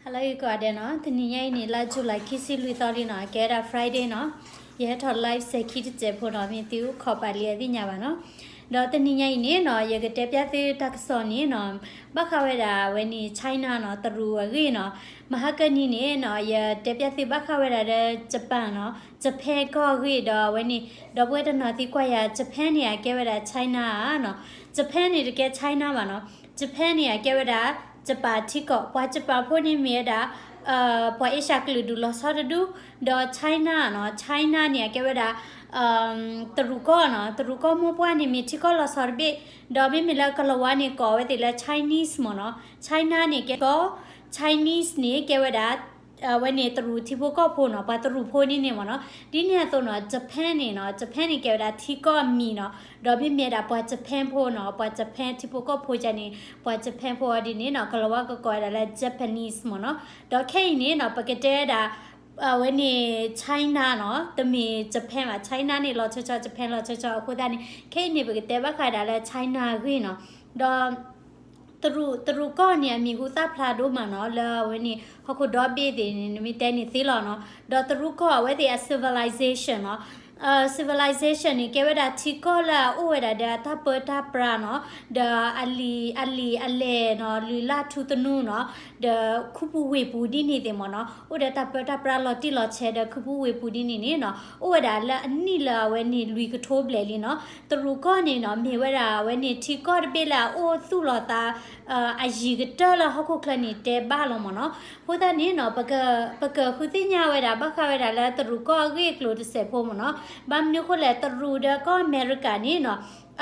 ဟါလၢဂ့ၤကိးဂၤဒဲးနီၤ, တနံၤညါအံၤန့ၣ် လါ July ခံဆံလွံၢ်သီလံနီၤ, ကဲဝဲဒၣ် Friday နီၤ, ယဟဲထီၣ် live စဲၤခံတစဲးဖိနီၤ, မ့ၢ်သုအိၣ်ခိးပာ်လံအသ့ၣ်ညါဘၣ်နီၤ. ဒီးတနံၤညါအံၤန့ၣ်နီၤ, ယကတဲပျးသုတၢ်ကစီၣ်န့ၣ်နီၤ, ဘၣ်ဃးဝဲဒၣ်အဝဲန့ၣ် China နီၤ, တရူးအဂ့ၢ်နီၤ. မဟါကနံၤန့ၣ်နီၤ, ယတဲပျးသုဘၣ်ဃးဝဲဒၣ်ဒီး Japan နီၤ, Japan ကီၢ်အဂ့ၢ်ဒီးအဝဲန့ၣ်, ဒီပုၢ်ဝဲၢ်တနီၤသံကွၢ်ယၤ Japan န့ၣ် အကဲဝဲဒၣ် China ဧါနီၤ, Japan န့ၣ်တကဲ China ဘၣ်နီၤ. Japan န့ၣ် အကဲဝဲဒၣ် Japan ထံကီၢ်, ပှၤ Japan ဖိန့ၣ်မ့ၢ်ဝဲဒၣ် ပှၤအ့ရှၢၣ်ကလုာ်ဒူၣ်လီၤဆီတဒူ, ဒီး China နီၤ, China န့ၣ် အကဲဝဲဒၣ် တရူးကီၢ်နီၤ, တရူးကီၢ်မိၢ်ပှၢ်န့ၣ်မ့ၢ်ထံကီၢ်လီၤဆီတဘ့ၣ်, ဒီးမ့မ့ၢ်လၢကလၤဝါန့ၣ် ကိးဝဲသ့ၣ်လၢ Chinese မ့ၢ်နီၤ, China န့ၣ်ကဲကီၢ်, Chinese န့ၣ် ကဲဝဲဒၣ် အဝဲန့ၣ်တရူးထံဖိကီၢ်ဖိနီၤ, ပှၤတရူးဖိဒ်န့ၣ်မ့ၢ်နီၤ. ဒ်န့ၣ်အသိးနီၤ, Japan န့ၣ်နီၤ, Japan န့ၣ် ကဲဝဲဒၣ်ထံကီၢ်အမံၤနီၤ, ဒီးမ့မ့ၢ်ဒၣ်ပှၤ Japan ဖိနီၤ, ပှၤ Japan ထံဖိကီၢ်ဖိကန့ၣ်, ပှၤ Japan ဖိအီၤဒ်န့ၣ်နီၤ, ကလၤဝါကကိးဝဲဒၣ်လၢ Japanese မ့ၢ်နီၤ. ဒီးခဲအံၤန့ၣ်နီၤ, ပကတဲဒၣ် အဝဲန့ၣ် China နီၤ, တမ့ၢ် Japan ဘၣ်, China န့ၣ်လီၤဆီဆီ, Japan လီၤဆီဆီ, အဃိသတးန့ၣ် ခဲအံၤန့ၣ် ပကတဲဘၣ်ဃးဒၣ်လၢ China အဂ့ၢ်နီၤ. ဒီး တရူး, တရူးကီၢ်န့ၣ် အမံၤဟူသၣ်ဖျါဒိၣ်မးနီၤ, လၢအဝဲန့ၣ် ဟီၣ်ခိၣ်ဒီဘ့ၣ်သ့ၣ်န့ၣ် နမ့ၢ်တဲန့ၣ်သ့လီၤနီၤ. ဒီးတရူးကီၢ်အဝဲသ့ၣ်အ civilization နီၤ, civilization န့ၣ် ကဲဝဲဒၣ်ထံကီၢ်လၢအအိၣ်ဝဲဒၣ်ဒီးအတၢ်ပၢတၢ်ပြးနီၤ, ဒီးအလံာ်, အလံာ်အလဲၢ်နီၤ, လုၢ်လၢ်ထူသနူနီၤ, ဒီးခူပူၤဝ့ၢ်ပူၤဒ်န့ၣ်သ့ၣ်မ့ၢ်နီၤ, အိၣ်ဒီးတၢ်ပၢတၢ်ပြးလီၤတံၢ်လီၤဆဲးဒီးခူပူၤဝ့ၢ်ပူၤဒ်န့ၣ်န့ၣ်နီၤ, အိၣ်ဝဲဒၣ်လၢအနံၣ်လၢအဝဲန့ၣ်လွံၢ်ကထိဘျဲၣ်လံနီၤ. တရူးကီၢ်န့ၣ်နီၤ, မ့ၢ်ဝဲဒၣ်အဝဲန့ၣ်ထံကီၢ်တဘ့ၣ်လၢအအိၣ်သူၣ်လီၤသး အယံၤကတၢၢ်လၢဟီၣ်ခိၣ်ချၢန့ၣ်တဲဘၣ်လီၤမ့ၢ်နီၤ. အဃိသတးန့ၣ်နီၤ, ပက, ပကဃုသ့ၣ်ညါဝဲဒၣ်ဘၣ်ဃးဝဲဒၣ်လၢတရူးကီၢ်အဂ့ၢ်အကျိၤတစဲးဖိမ့ၢ်နီၤ. ဘၣ်မနုၤအဃိလဲၣ်, တရူးဒီးကီၢ်အမဲရကၤန့ၣ်နီၤ,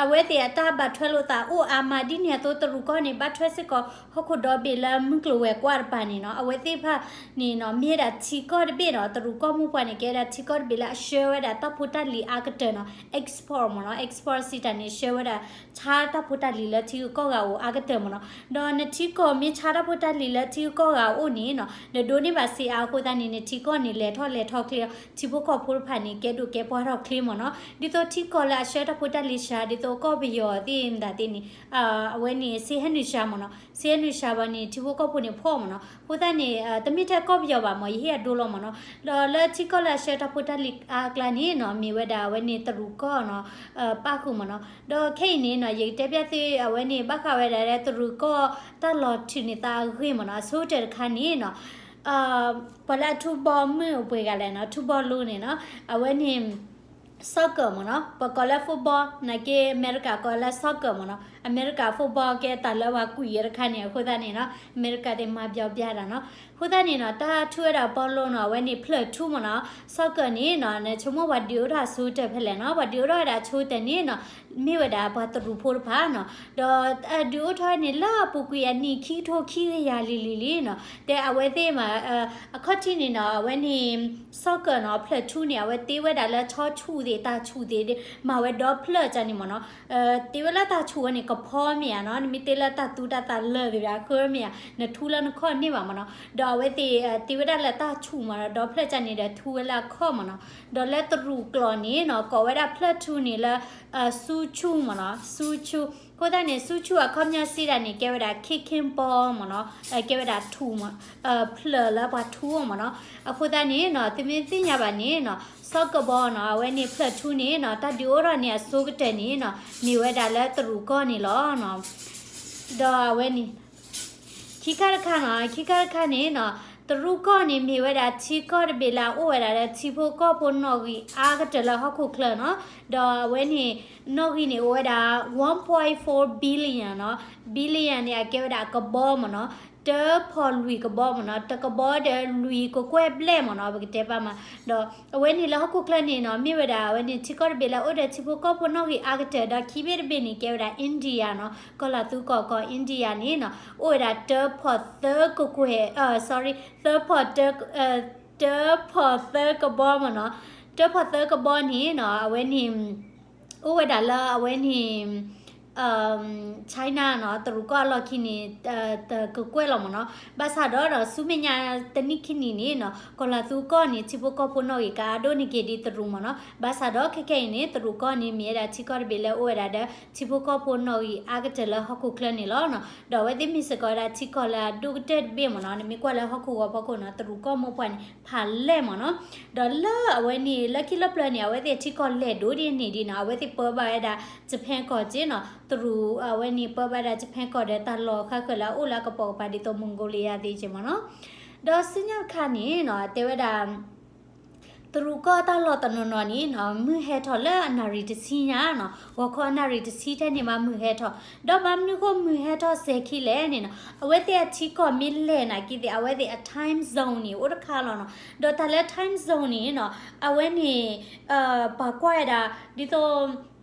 အဝဲသ့ၣ်အတၢ်ဘၣ်ထွဲလိာ်သးအိၣ်အါမးဒ်န့ၣ်အသိး တရူးကီၢ်န့ၣ် ဘၣ်ထွဲစ့ၢ်ကီးဟီၣ်ခိၣ်ဒီဘ့ၣ်လၢမုၢ်ကျိၤဝဲၤကွာ်တပၤန့ၣ်နီၤ. အဝဲသ့ၣ်တဖၣ်န့ၣ်နီၤ, မ့ၢ်ဝဲဒၣ်ထံကီၢ်တဘ့ၣ်နီၤ, တရူးကီၢ်မိၢ်ပှၢ်န့ၣ် ကဲဝဲဒၣ်ထံကီၢ်တဘ့ၣ်လၢအဆှၢဝဲဒၣ်တၢ်ဖိတၢ်လံၤအါကတၢၢ်နီၤ, export မ့ၢ်နီၤ, export စံးတၢ်န့ၣ် ဆှၢဝဲဒၣ် ဆါတၢ်ဖိတၢ်လံၤလၢထံဂုၤကီၢ်ဂၤအအိၣ်အါကတၢၢ်မ့ၢ်နီၤ. ဒီးနထံကီၢ်မ့ၢ်ဆါတၢ်ဖိတၢ်လံၤလၢထံဂုၤကီၢ်ဂၤအအိၣ်န့ၣ်နီၤ, နဒိးန့ၢ်ဘၣ်စ့အါအဃိသတးန့ၣ် နထံကီၢ်န့ၣ် လဲၤထီၣ်လဲၤထီၣ်ချ့, ထံဖိကီၢ်ဖိတဖၣ်န့ၣ် ကဲဒိၣ်ကဲပှၢ်ထီၣ်ချ့မ့ၢ်နီၤ. ဒ်သိးထံကီၢ်လၢအဆှၢတၢ်ဖိတၢ်လံၤစှၤ ဒ်သိးကီၢ်ပယီၤသ့ၣ်မတၤသ့ၣ်န့ၣ်, အဝဲန့ၣ် စ့ဟဲနုာ်စှၤမ့ၢ်နီၤ, စ့ဟဲနုာ်စှၤဘၣ်န့ၣ် ထံဖိကီၢ်ဖိန့ၣ်ဖှီၣ်မ့ၢ်နီၤ. အဃိသတးန့ၣ် တမ့ၢ်ထဲကီၢ်ပယီၤဘၣ်မ့ၢ် ယဟ့ၣ်အဒိလီၤမ့ၢ်နီၤ. ဒီးလၢထံကီၢ်လၢအဆှၢတၢ်ဖိတၢ်လံၤအါအကျါန့ၣ်နီၤ, မ့ၢ်ဝဲဒၣ်အဝဲန့ၣ်တရူးကီၢ်နီၤ, ပၣ်ဃုာ်မ့ၢ်နီၤ. ဒီးခဲအံၤန့ၣ်နီၤ, ယကတဲပျးသုအဝဲန့ၣ် ဘၣ်ဃးဝဲဒၣ်လၢတရူးကီၢ်တၢ်လီၤထုးန့ၢ်သးအဂ့ၢ်မ့ၢ်နီၤ. အဆိကတၢၢ်တခါန့ၣ်နီၤ, ပှၤလၢအထူဘီမုၢ်အပှဲၤဂၤလဲၣ်နီၤ, ထူဘီလိန့ၣ်နီၤ, အဝဲန့ၣ် soccer မ့ၢ်နီၤ, ပကိးလၢ football နာ်က့ အမဲရကၤကိးလၢ soccer မ့ၢ်နီၤ. အမဲရကၤ football ကဲတၢ်လၢပှၤကွံာ်အီၤတခါန့ၣ် အဃိသတးန့ၣ်နီၤ, အမဲရကၤသ့ၣ်မၤပျီပျါတၢ်နီၤ. အဃိသတးန့ၣ်နီၤ, တၢ်ထူဝဲဒၣ်ဘီလိနီၤ, အဝဲန့ၣ်ဖျၢၣ်ထူမ့ၢ်နီၤ, soccer န့ၣ်နီၤ, နဆိကမိၣ်ပှၤဒုးအိၣ်ထီၣ်အဆိကတၢၢ်ဖဲလဲၣ်နီၤ, ပှၤဒုးအိၣ်ထီၣ်ဝဲဒၣ်အဆိကတၢၢ်န့ၣ်နီၤ, မ့ၢ်ဝဲဒၣ်ပှၤတရူးဖိတဖၣ်နီၤ. ဒီးဒုးအိၣ်ထီၣ်န့ၣ်လၢအပူၤကွံာ်အနံၣ်ခံကထိခံကယၤလံၤလံၤလံနီၤ, တဲအဝဲသ့ၣ်မး အခီၣ်ထံးန့ၣ်နီၤ, အဝဲန့ၣ် soccer နီၤ, ဖျၢၣ်ထူန့ၣ် အဝဲတ့ဝဲဒၣ်လၢဆီဆူၣ်သ့ၣ် တၢ်ဆူၣ်သ့ၣ် မၤဝဲဒီဖျၢၣ်ကန့ၣ်မ့ၢ်နီၤ. တ့ဝဲလၢတၢ်ဆူၣ်ဝဲန့ၣ် ကဖီမ့ၢ်ဧါနီၤ, နမ့ၢ်တ့လၢတၢ်သူတၢ်သးလၢာ်သ့ၣ်တဖၣ် ဃၢမ့ၢ်ဧါ, နထူလၢနခီၣ်န့ၢ်ဘၣ်မ့ၢ်နီၤ. ဒီးအဝဲသ့ၣ်တ့ဝဲဒၣ်လၢတၢ်ဆူၣ်မ့ၢ်နီၤ, ဒီဖျၢၣ်ကန့ၣ်ဒီးထူဝဲလၢအခီၣ်မ့ၢ်နီၤ. ဒီးလၢတရူးကျိာ်န့ၣ်နီၤ, ကိးဝဲဒၣ်ဖျၢၣ်ထူန့ၣ်လၢ ဆူဆူၣ်မ့ၢ်နီၤ, ဆူဆူၣ်. အဃိသတးန့ၣ် ဆူဆူၣ်အခီပညီစံးဒၣ်န့ၣ် ကဲဝဲဒၣ် kicking ball မ့ၢ်နီၤ, ကဲဝဲဒၣ်ထူၣ်မ့ၢ်, ဖျၢၣ်လၢပှၤထူအီၤမ့ၢ်နီၤ. အဃိသတးန့ၣ်နီၤ, သုမ့ၢ်သ့ၣ်ညါဘၣ်န့ၣ်နီၤ, soccer ball နီၤ, အဝဲန့ၣ်ဖျၢၣ်ထူန့ၣ်နီၤ, တၢ်ဒုးအိၣ်ထီၣ်န့ၣ်အဆိကတၢၢ်န့ၣ်နီၤ, မ့ၢ်ဝဲဒၣ်လၢတရူးကီၢ်န့ၣ်လီၤ. ဒီးအဝဲန့ၣ် ခံခါတခါနီၤ, ခံခါတခါန့ၣ်နီၤ, တရူးကီၢ်န့ၣ်မ့ၢ်ဝဲဒၣ်ထံကီၢ်တဘ့ၣ်လၢအအိၣ်ဝဲဒၣ်လၢထံဖိကီၢ်ဖိနီၣ်ဂံၢ်အါကတၢၢ်လၢဟီၣ်ခိၣ်ချၢနီၤ. ဒီးအဝဲန့ၣ် နီၣ်ဂံၢ်န့ၣ်အိၣ်ဝဲဒၣ် one point four billion နီၤ, billion န့ၣ် အကဲဝဲဒၣ်အကဘီမ့ၢ်နီၤ, တၢဖီၣ်လွံၢ်ကဘီမ့ၢ်နီၤ, တကဘီဒီးလွံၢ်ကကွဲၢ်ဘျဲၣ်မ့ၢ်နီၤ, ပကတဲပာ်မး. ဒီးအဝဲန့ၣ်လၢဟီၣ်ခိၣ်ချၢန့ၣ်နီၤ, မ့ၢ်ဝဲဒၣ်အဝဲန့ၣ် ထံကီၢ်တဘ့ၣ်လၢအိၣ်ဒီးထံဖိကီၢ်ဖိနီၣ်ဂံၢ်အါကတၢၢ်, ဒီးခံဘ့ၣ်တဘ့ၣ်န့ၣ် ကဲဝဲဒၣ် India နီၤ, ကီၢ်လီၤသူကီၢ်ကီၢ် India န့ၣ်နီၤ, အိၣ်ဝဲဒၣ်တၢဖီၣ်သၢကကွဲၢ်, အ sorry, သၢဖီၣ်တၢ, တၢဖီၣ်သၢကဘီမ့ၢ်နီၤ, တၢဖီၣ်သၢကဘီန့ၣ်နီၤ, အဝဲန့ၣ် အိၣ်ဝဲဒၣ်လၢအဝဲန့ၣ် China နီၤ တရူးကီၢ်အလီၢ်ခံန့ၣ် တကကွဲၢ်လီၤမ့ၢ်နီၤ. ဘၣ်ဆၣ်ဒီး ဆူမဲာ်ညါတနံၣ်ခံနံၣ်န့ၣ်နီၤ ကီၤလၤသူကီၢ်န့ၣ် ထံဖိကီၢ်ဖိနီၣ်ဂံၢ်ကအါဒိၣ်န့ၢ်က့ၤဒ်တရူးမ့ၢ်နီၤ. ဘၣ်ဆၣ်ဒီးခဲခဲအံၤန့ၣ် တရူးကီၢ်န့ၣ် မ့ၢ်ဝဲဒၣ်ထံကီၢ်တဘ့ၣ်လၢအိၣ်ဝဲဒၣ်ဒီး ထံဖိကီၢ်ဖိနီၣ်ဂံၢ်အါကတၢၢ်လၢဟီၣ်ခိၣ်ချၢန့ၣ်လီၤနီၤ. ဒီးအဝဲသ့ၣ်မ့ၢ်စ့ၢ်ကီးဝဲဒၣ်ထံကီၢ်လၢအဒိၣ်ကတၢၢ်တဘ့ၣ်မ့ၢ်နီၤ. နမ့ၢ်ကွၢ်လၢဟီၣ်ခိၣ်ဂီၤဖီခိၣ်နီၤ တရူးကီၢ်မိၢ်ပှၢ်န့ၣ် ဖးလဲၢ်မ့ၢ်နီၤ. ဒီးလၢအဝဲန့ၣ် လၢခံလၢပျၢၤန့ၣ် အဝဲသ့ၣ်ထံကီၢ်လဲၢ်ဒိၣ်ဒ်န့ၣ်ဒ်နီၤ အဝဲသ့ၣ်ပၢဘၣ်ဝဲဒၣ် Japan ကီၢ်က့နီၤ. တရူးအဝဲန့ၣ်ပၢဘၣ်ဝဲဒၣ် Japan ကီၢ်ဒီးတၢ်လီၢ်ဃၣ်ဃၢၤလၢအအိၣ်လၢအကပိာ်ကပၤဒ်သိး Mongolia သ့က့မ့ၢ်နီၤ. ဒီးဆူညါတခါန့ၣ်နီၤ တဲဝဲဒၣ် တရူးကီၢ်တၢ်လီၢ်တနီၤနီၤန့ၣ်နီၤ မုၢ်ဟဲထီၣ်လၢအနၣ်ရံၣ်တဆံညါနီၤ ဂီၤခီအနၣ်ရံၣ်တဆံထဲန့ၣ်မးမုၢ်ဟဲထီၣ်. ဒီးဘၣ်မနုၤဃိမုၢ်ဟဲထီၣ်စဲၤခံလဲၣ်န့ၣ်နီၤ အဝဲသ့ၣ်အထံကီၢ်မ့ၢ်လဲၢ်နာ်က့သ့ၣ် အဝဲသ့ၣ်အ time zone န့ၣ် အိၣ်တခါလီၤနီၤ. ဒီးတၢ်လၢ time zone န့ၣ်နီၤ အဝဲန့ၣ် ပှၤကွၢ်ဝဲဒၣ် ဒ်သိး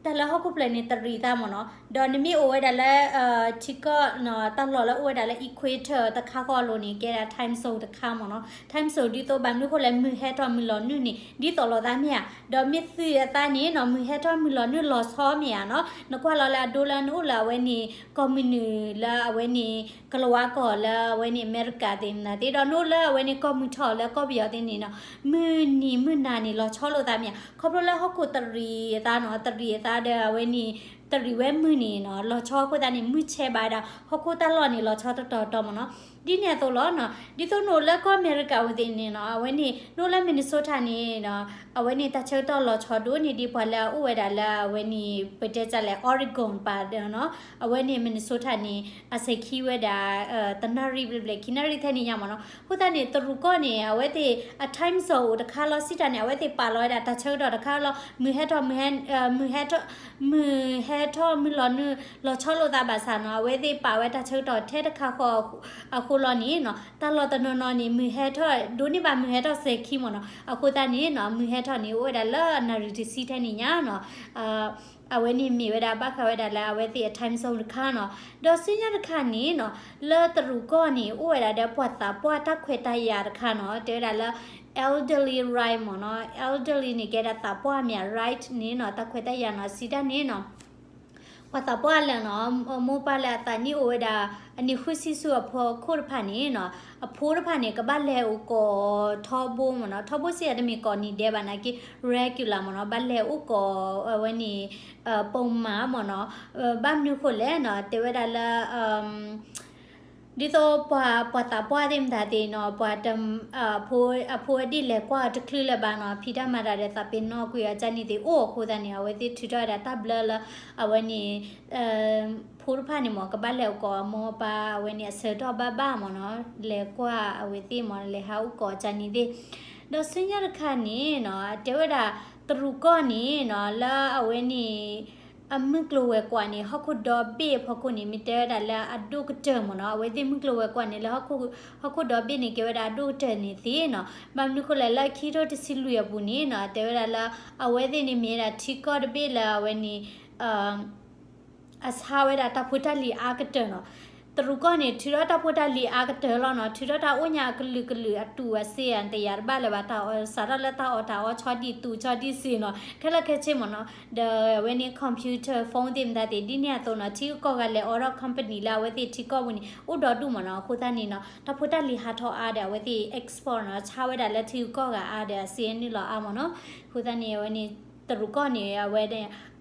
တၢ်လၢဟီၣ်ခိၣ်ဖျၢၣ်န့ၣ် တရံးသးမ့ၢ်နီၤ. ဒီးနမ့ၢ်အိၣ်ဝဲဒၣ်လၢ ထံကီၢ် တၢ်လီၢ်လၢအိၣ်ဝဲဒၣ်လၢ equator တခါဃီအလိၤန့ၣ် ကဲဒၣ် time zone တခါမ့ၢ်နီၤ. time zone ဒ်သိးဘၣ်မနုၤဃိလဲၣ် မုၢ်ဟဲထီၣ်မုၢ်လီၤနုာ်န့ၣ် ဒ်သိးလိာ်သးမ့ၢ်ဧါ. ဒီးမ့ၢ်သုးအသးန့ၣ်နီၤ မုၢ်ဟဲထီၣ်မုၢ်လီၤနုာ်လီၤဆီမ့ၢ်ဧါနီၤ. နကွၢ်လီၤလၢအဒိလၢနအိၣ်လၢအဝဲန့ၣ် ကီၢ်မုၢ်နုာ်လၢအဝဲန့ၣ် ကလၤဝါကီၢ်လၢအဝဲန့ၣ် အမဲရကၤသ့ၣ်မနုၤသ့ၣ် ဒီးနအိၣ်လၢအဝဲန့ၣ် ကီၢ်မုၢ်ထီၣ်လၢကီၢ်ပယီၤသ့ၣ်န့ၣ်နီၤ မုၢ်နံၤမုၢ်နၤန့ၣ် လီၤဆီလိာ်သးမ့ၢ်ဧါ. ခီဖျိလၢဟီၣ်ခိၣ်တရံးအသးနီၤ တရံးအသးဒီးအဝဲန့ၣ် တရံးဝဲမုၢ်န့ၣ်နီၤ လီၤဆီအဃိသတးန့ၣ် မုၢ်ဆဲးဘၣ်ဝဲဒၣ် ဟီၣ်ခိၣ်တၢ်လီၢ်န့ၣ် လီၤဆီတတီၤတီၤမ့ၢ်နီၤ. ဒ်န့ၣ်အသိးလီၤနီၤ ဒ်သိးနအိၣ်လၢကီၢ်အမဲရကၤဝဲသ့ၣ်န့ၣ်နီၤ အဝဲန့ၣ် နအိၣ်လၢ Minnesota န့ၣ်နီၤ အဝဲန့ၣ် တၢ်ဆၢကတီၢ်လီၤဆီဒိၣ်န့ၢ်ဒံးပှၤလၢအအိၣ်ဝဲဒၣ်လၢအဝဲန့ၣ် ပတဲတၢ်လဲၣ် Oregon ပၤဒီးနီၤ အဝဲန့ၣ် Minnesota န့ၣ် အစဲၤခံဝဲဒၣ် တနၣ်ရံၣ်ဘျဲၣ်ဘျဲၣ် ခံနၣ်ရံၣ်ထဲန့ၣ်ညါမ့ၢ်နီၤ. အဃိသတးန့ၣ် တရူးကီၢ်န့ၣ် အဝဲသ့ၣ်အ time zone အိၣ်တခါလီၤ စံးတၢ်န့ၣ် အဝဲသ့ၣ်ပာ်လီၤဝဲဒၣ်တၢ်ဆၢကတီၢ်တခါလီၤ မုၢ်ဟဲထီၣ် မုၢ်ဟဲ မုၢ်ဟဲထီၣ် မုၢ်ဟဲထီၣ် မုၢ်လီၤနုာ် လီၤဆီလိာ်သးဘၣ်ဆၣ်နီၤ အဝဲသ့ၣ်ပာ်ဝဲတၢ်ဆၢကတီၢ်ထဲတခါဃီအဃိလီၤန့ၣ်နီၤ တၢ်လီၢ်တနီၤနီၤန့ၣ် မုၢ်ဟဲထီၣ် ဒိးန့ၢ်ဘၣ်မုၢ်ဟဲထီၣ်စဲၤခံမ့ၢ်နီၤ. အဃိသတးန့ၣ်နီၤ မုၢ်ဟဲထီၣ်န့ၣ် အိၣ်ဝဲဒၣ်လၢအနၣ်ရံၣ်တဆံထဲန့ၣ်ညါနီၤ အဝဲန့ၣ်မ့ၢ်ဝဲဒၣ်ဘၣ်ဃးဝဲဒၣ်လၢအဝဲသ့ၣ်အ time zone တခါနီၤ. ဒီးဆူညါတခါန့ၣ်နီၤ လၢတရူးကီၢ်န့ၣ် အိၣ်ဝဲဒၣ်ဒီးပှၤသးပှၢ်တၢ်ခွဲးတၢ်ယာ်တခါနီၤ တဲဝဲဒၣ်လၢ elderly right မ့ၢ်နီၤ. elderly န့ၣ် ကဲဒၣ်သးပှၢ်မ့ၢ် right န့ၣ်နီၤ တၢ်ခွဲးတၢ်ယာ်နီၤ စံးတၢ်န့ၣ်နီၤ ပှၤသးပှၢ်လၢနီၤ မိၢ်ပၢ်လၢအသးနံၣ်အိၣ်ဝဲဒၣ် အနံၣ်ဃုဆံဆူအဖီခိၣ်တဖၣ်န့ၣ်နီၤ အဖိတဖၣ်န့ၣ် ကဘၣ်လဲၤအိၣ်ကိးထီဘိမ့ၢ်နီၤ. ထီဘိစ့ၢ်ကီးတမ့ၢ်ကိးနံၤဒဲးဘၣ် နာ်က့ regular မ့ၢ်နီၤ ဘၣ်လဲၤအိၣ်ကိးအဝဲန့ၣ် ပိာ်မၤမ့ၢ်နီၤ. ဘၣ်မနုၤဃိလဲၣ်နီၤ တဲဝဲဒၣ်လၢ ဒ်သိးပှၤ ပှၤသးပှၢ်သ့ၣ်မတၤသ့ၣ်နီၤ ပှၤ အဖိအဒံၣ်လဲၤကွၢ်အီၤတချုးလၢၤဘၣ်နီၤ ဖံးတၢ်မၤတၢ်ဒီးသးပ့ၤနီၣ်ကွံာ်အီၤကန့ၣ်သ့ၣ်အိၣ်အဃိသတးန့ၣ် အဝဲသ့ၣ်ထုးထီၣ်ဝဲဒၣ်တၢ်ဘျၢလၢ အဝဲန့ၣ် ဖိတဖၣ်န့ၣ်မ့ၢ် ကဘၣ်လဲၤအိၣ်ကိးအမိၢ်အပၢ် အဝဲန့ၣ်အဆၢကတီၢ်ဘၣ်ဘၣ်မ့ၢ်နီၤ လဲၤကွၢ်အဝဲသ့ၣ်မ့ၢ် လဲၤဟးအိၣ်ကိးကန့ၣ်သ့ၣ်. ဒီးဆူညါတခါန့ၣ်နီၤ တဲဝဲဒၣ် တရူးကီၢ်န့ၣ်နီၤ လၢအဝဲန့ၣ် အမုၢ်ကျိၤဝဲၤကွာ်န့ၣ် ဟီၣ်ခိၣ်ဒီဘ့ၣ်အဖီခိၣ်န့ၣ် မ့ၢ်တဲဝဲဒၣ်လၢအဒိၣ်ကတၢၢ်မ့ၢ်နီၤ အဝဲသ့ၣ်မုၢ်ကျိၤဝဲၤကွာ်န့ၣ် လၢ ဟီၣ်ခိၣ်ဒီဘ့ၣ်န့ၣ် ကဲဝဲဒၣ်အဒိၣ်ကတၢၢ်န့ၣ်သ့နီၤ. ဘၣ်မနုၤဃိလဲၣ် လၢခံကထိတဆံလွံၢ်အပူၤန့ၣ်နီၤ တဲဝဲဒၣ်လၢ အဝဲသ့ၣ်န့ၣ်မ့ၢ်ဝဲဒၣ်ထံကီၢ်တဘ့ၣ်လၢအဝဲန့ၣ် အဆါဝဲဒၣ်တၢ်ဖိတၢ်လံၤအါကတၢၢ်နီၤ. တရူးကီၢ်န့ၣ် ထုးထီၣ်တၢ်ဖိတၢ်လံၤအါကတၢၢ်လီၤနီၤ. ထုးထီၣ်တၢ်အိၣ်ညါအကလုာ်ကလုာ် အတူၢ်အစ့ၢ် တယာ်တဘၣ်လၢၤဘၣ် တၢ်အီၣ် စးထီၣ်လၢတၢ်အီၣ်တၢ်အီဆီဒံၣ်သူၣ်ဆီဒံၣ်စ့ၢ်နီၤ ခဲလၢာ်ခဲဆ့မ့ၢ်နီၤ. ဒီးအဝဲန့ၣ် computer phone သ့ၣ်မတၤသ့ၣ် ဒ်န့ၣ်အသိးနီၤ ထံဂုၤကီၢ်ဂၤလဲၤအိးထီၣ် company လၢအဝဲသ့ၣ်ထံကီၢ်ပူၤန့ၣ် အိၣ်ဒီဒူၣ်မ့ၢ်နီၤ. အဃိသတးန့ၣ်နီၤ တၢ်ဖိတၢ်လံၤဟးထီၣ်အါဒီး အဝဲသ့ၣ် export နီၤ ဆါဝဲဒၣ်လၢထံဂုၤကီၢ်ဂၤအါဒီး အစ့အနုာ်လီၤအါမ့ၢ်နီၤ. အဃိသတးန့ၣ် အဝဲန့ၣ် တရူးကီၢ်န့ၣ် အဝဲ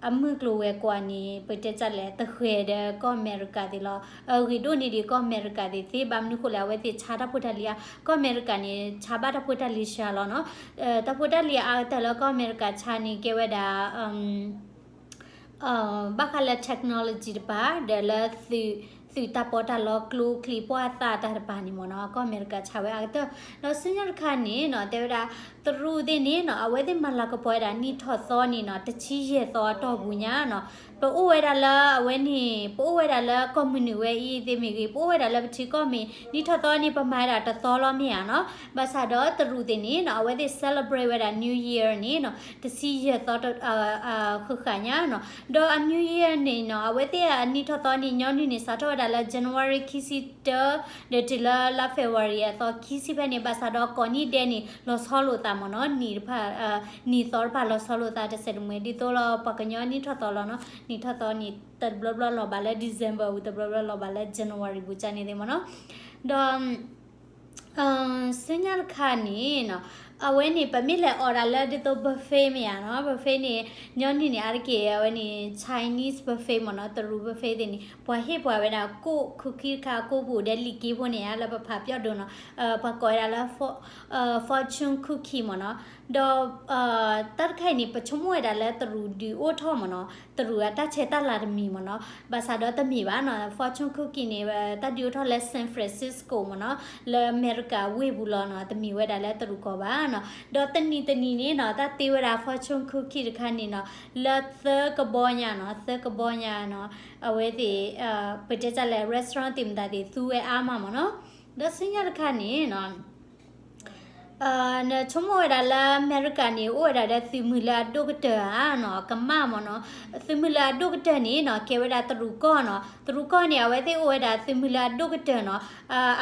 အမုၢ်ကျိၤဝဲၤကွာ်န့ၣ် ပတဲတၢ်လဲၣ် တဂ့ၤဒီးကီၢ်အမဲရကၤသ့ၣ်လီၤ. အဂ့ၤဒိၣ်န့ၢ်ဒံးကီၢ်အမဲရကၤသ့ၣ်သ့ ဘၣ်မနုၤဃိလဲၣ် အဝဲသ့ၣ်ဆါတၢ်ဖိတၢ်လံၤအါ ကီၢ်အမဲရကၤန့ၣ် ဆါဘၣ်တၢ်ဖိတၢ်လံၤစှၤလီၤနီၤ. တၢ်ဖိတၢ်လံၤအါကတၢၢ်လၢကီၢ်အမဲရကၤဆါန့ၣ် ကဲဝဲဒၣ် ဘၣ်ဃးလၢ technology တပၤ ဒီးလၢ သုးတၢ်ပီးတၢ်လီ ကျိချံမျိာ်သၣ်တၢ်တပၤန့ၣ်မ့ၢ်နီၤ ကီၢ်အမဲရကၤဆါဝဲအါကတၢၢ်. ဒီးဆူညါတခါန့ၣ်နီၤ တဲဝဲဒၣ် တရူးသ့ၣ်န့ၣ်နီၤ အဝဲသ့ၣ်မၤလၤကပီၤဝဲဒၣ်နံၣ်ထီၣ်သီန့ၣ်နီၤ တဆံယဲၢ်သီအတီၢ်ပူၤညါနီၤ ပအိၣ်ဝဲဒၣ်လၢအဝဲန့ၣ် ပအိၣ်ဝဲဒၣ်လၢကီၢ်မုၢ်နုာ်ဝဲအံၤသ့ၣ်မ့ၢ်ဂ့ၤ ပအိၣ်ဝဲဒၣ်လၢပထံကီၢ်မ့ၢ် နံၣ်ထီၣ်သီန့ၣ် ပမၤဝဲဒၣ်တသီလီၤမ့ၢ်ဧါနီၤ. ဘၣ်ဆၣ်ဒီးတရူးသ့ၣ်န့ၣ်နီၤ အဝဲသ့ၣ် celebrate ဝဲဒၣ် New Year န့ၣ်နီၤ တဆံယဲၢ်သီ ဃုာ်ဃာ်ညါနီၤ. ဒီးအ New Year န့ၣ်နီၤ အဝဲသ့ၣ်အနံၣ်ထီၣ်သီန့ၣ် ညီနုၢ်န့ၣ် စးထီၣ်ဝဲဒၣ်လၢ January ခံဆံတၢ ဒီးတုၤလၢလါ February အသီခံဆံဖဲန့ၣ် ဘၣ်ဆၣ်ဒီးကိးနံၣ်ဒဲးန့ၣ် လီၤဆီလိာ်သးမ့ၢ်နီၤ နံၣ်တဖၣ် နံၣ်သီတဖၣ်လီၤဆီလိာ်သးတစဲးတမှဲၤ ဒ်သိးလီၤ ပှၤကညီနံၣ်ထီၣ်သီလီၤနီၤ နံၣ်ထီၣ်သီန့ၣ် တဘျီဘျီလီၤဘၣ်လၢ December ပူၤ တဘျီဘျီလီၤဘၣ်လၢ January ပူၤ ကန့ၣ်သ့ၣ်မ့ၢ်နီၤ. ဒီး ဆူညါတခါန့ၣ်နီၤ, အဝဲန့ၣ် ပမ့ၢ်လဲၤအီၣ်ဒၣ်လၢဒ်သိး buffet မ့ၢ်ဧါနီၤ, buffet န့ၣ် ညီနုၢ်န့ၣ် အါတက့ၢ် အဝဲန့ၣ် Chinese buffet မ့ၢ်နီၤ, တရူး buffet သ့ၣ်န့ၣ် ပှၤဟ့ၣ်ပှၤဝဲဒၣ်ကိၣ် cookie တခါ ကိၣ်ပူၤဒီးလံာ်က့ဖိန့ၣ်ဧါ လၢပဖးပျီၣ်ဒိနီၤ, ပှၤကိးဝဲဒၣ်လၢ fortune cookie မ့ၢ်နီၤ. ဒီး တၢ်တခါအံၤန့ၣ် ပဆိကမိၣ်ဝဲဒၣ်လၢတရူးဒုးအိၣ်ထီၣ်မ့ၢ်နီၤ, တရူးအတၢ်ဆဲးတၢ်လၤတမံၤမ့ၢ်နီၤ, ဘၣ်ဆၣ်ဒီးတမ့ၢ်ဘၣ်နီၤ, fortune cookie န့ၣ် တၢ်ဒုးအိၣ်ထီၣ်လၢ San Francisco မ့ၢ်နီၤ, လၢအမဲရကၤဝ့ၢ်ပူၤလီၤနီၤ, တမ့ၢ်ဝဲဒၣ်လၢတရူးကီၢ်ဘၣ်နီၤ. ဒီးတနံၤတနံၤန့ၣ်နီၤ, တၢ်တ့ဝဲဒၣ် fortune cookie တခါန့ၣ်နီၤ, လၢသၢကဘီညါနီၤ, သၢကဘီညါနီၤ, အဝဲသ့ၣ် ပတဲတၢ်လဲၣ် restaurant သ့ၣ်မတၤသ့ၣ် သူဝဲအါမးမ့ၢ်နီၤ. ဒီးဆူညါတခါန့ၣ်နီၤ နဆိကမိၣ်ဝဲဒၣ်လၢအမဲရကၤန့ၣ် အိၣ်ဝဲဒၣ်ဒီးသုးမုၢ်လၢအဒိၣ်ကတၢၢ်ဧါနီၤ, ကမၣ်မ့ၢ်နီၤ, သုးမုၢ်လၢအဒိၣ်ကတၢၢ်န့ၣ်နီၤ ကဲဝဲဒၣ်တရူးကီၢ်နီၤ, တရူးကီၢ်န့ၣ် အဝဲသ့ၣ်အိၣ်ဝဲဒၣ်သုးမုၢ်လၢအဒိၣ်ကတၢၢ်နီၤ,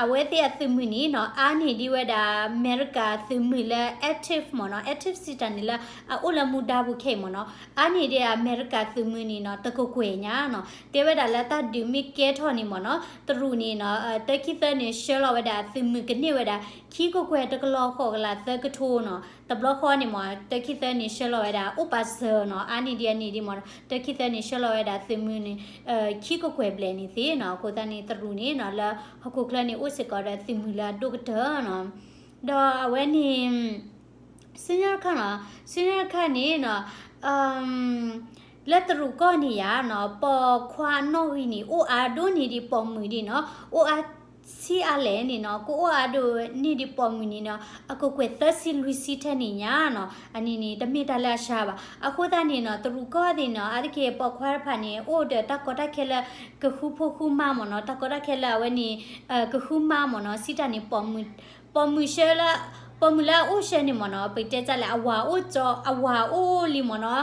အဝဲသ့ၣ်အသုးမုၢ်န့ၣ်နီၤ အါန့ၢ်ဒံးဝဲဒၣ်အမဲရကၤသုးမုၢ်လၢ active မ့ၢ်နီၤ, active စံးတၢ်န့ၣ်လၢ အအိၣ်လၢမူဒါပူၤခဲအံၤမ့ၢ်နီၤ, အါန့ၢ်ဒံးအမဲရကၤသုးမုၢ်န့ၣ်နီၤ တကကွဲၢ်ညါနီၤ, တဲဝဲဒၣ်လၢတၢ်ဒုးမ့ၢ်ကဲထီၣ်န့ၣ်မ့ၢ်နီၤ, တရူးန့ၣ်နီၤ တၢခံသၢန့ၣ် ဆှၢလီၤဝဲဒၣ်သုးမုၢ်ကန့ၢ်ဝဲဒၣ် ခံကကွဲၢ်တကလီၤဃိးကလးသၢကထိနီၤ, တဘျီဃီန့ၣ်မ့ၢ် တၢခံသၢန့ၣ် ဆှၢလီၤဝဲဒၣ် အိၣ်ပာ်စၢၤနီၤ, အါန့ၢ်ဒံးအန့ၣ်ဒံးမ့ၢ်နီၤ, တၢခံသၢန့ၣ် ဆှၢလီၤဝဲဒၣ်သုးမုၢ်န့ၣ် ခံကကွဲၢ်ဘျဲၣ်န့ၣ်သ့နီၤ, အဃိသတးန့ၣ် တရူးန့ၣ်နီၤ လၢဟီၣ်ခိၣ်ချၢန့ၣ် အိၣ်စ့ၢ်ကီးဒီးသုးမုၢ်လၢအဒိၣ်ကတၢၢ်နီၤ, ဒီးအဝဲန့ၣ် ဆူညါတခါနီၤ, ဆူညါတခါန့ၣ်နီၤ လၢတရူးကီၢ်န့ၣ်ယါနီၤ ပိာ်ခွါအနီၣ်ဂံၢ်န့ၣ် အိၣ်အါဒိၣ်န့ၢ်ဒံးပိာ်မုၣ်ဒံးနီၤ, အိၣ်အါဆံးအါလဲၣ်န့ၣ်နီၤ, ကအိၣ်အါဒိၣ်န့ၢ်ဒံးပိာ်မုၣ်န့ၣ်နီၤ အကကွဲၢ်သၢဆံလွံၢ်ဆံထဲန့ၣ်ညါနီၤ, အန့ၣ်န့ၣ် တမ့ၢ်တၢ်လၢအစှၤဘၣ်. အဃိသတးန့ၣ်နီၤ တရူးကီၢ်သ့ၣ်နီၤ အါတက့ၢ်ပိာ်ခွါတဖၣ်န့ၣ် အိၣ်ဒီးတၢ်ကီတၢ်ခဲလၢ ကဃုဖိဃုမါမ့ၢ်နီၤ, တၢ်ကီတၢ်ခဲလၢအဝဲန့ၣ် ကဃုမါမ့ၢ်နီၤ, စံးတၢ်န့ၣ် ပိာ်မုၣ်ဆှၢလၢ ပိာ်မုၣ်လၢအအိၣ်ဆှၢန့ၣ်မ့ၢ်နီၤ ပတဲတၢ်လဲၣ် အဝၤအိၣ်ကၠီ အဝၤအိၣ်လံမ့ၢ်နီၤ,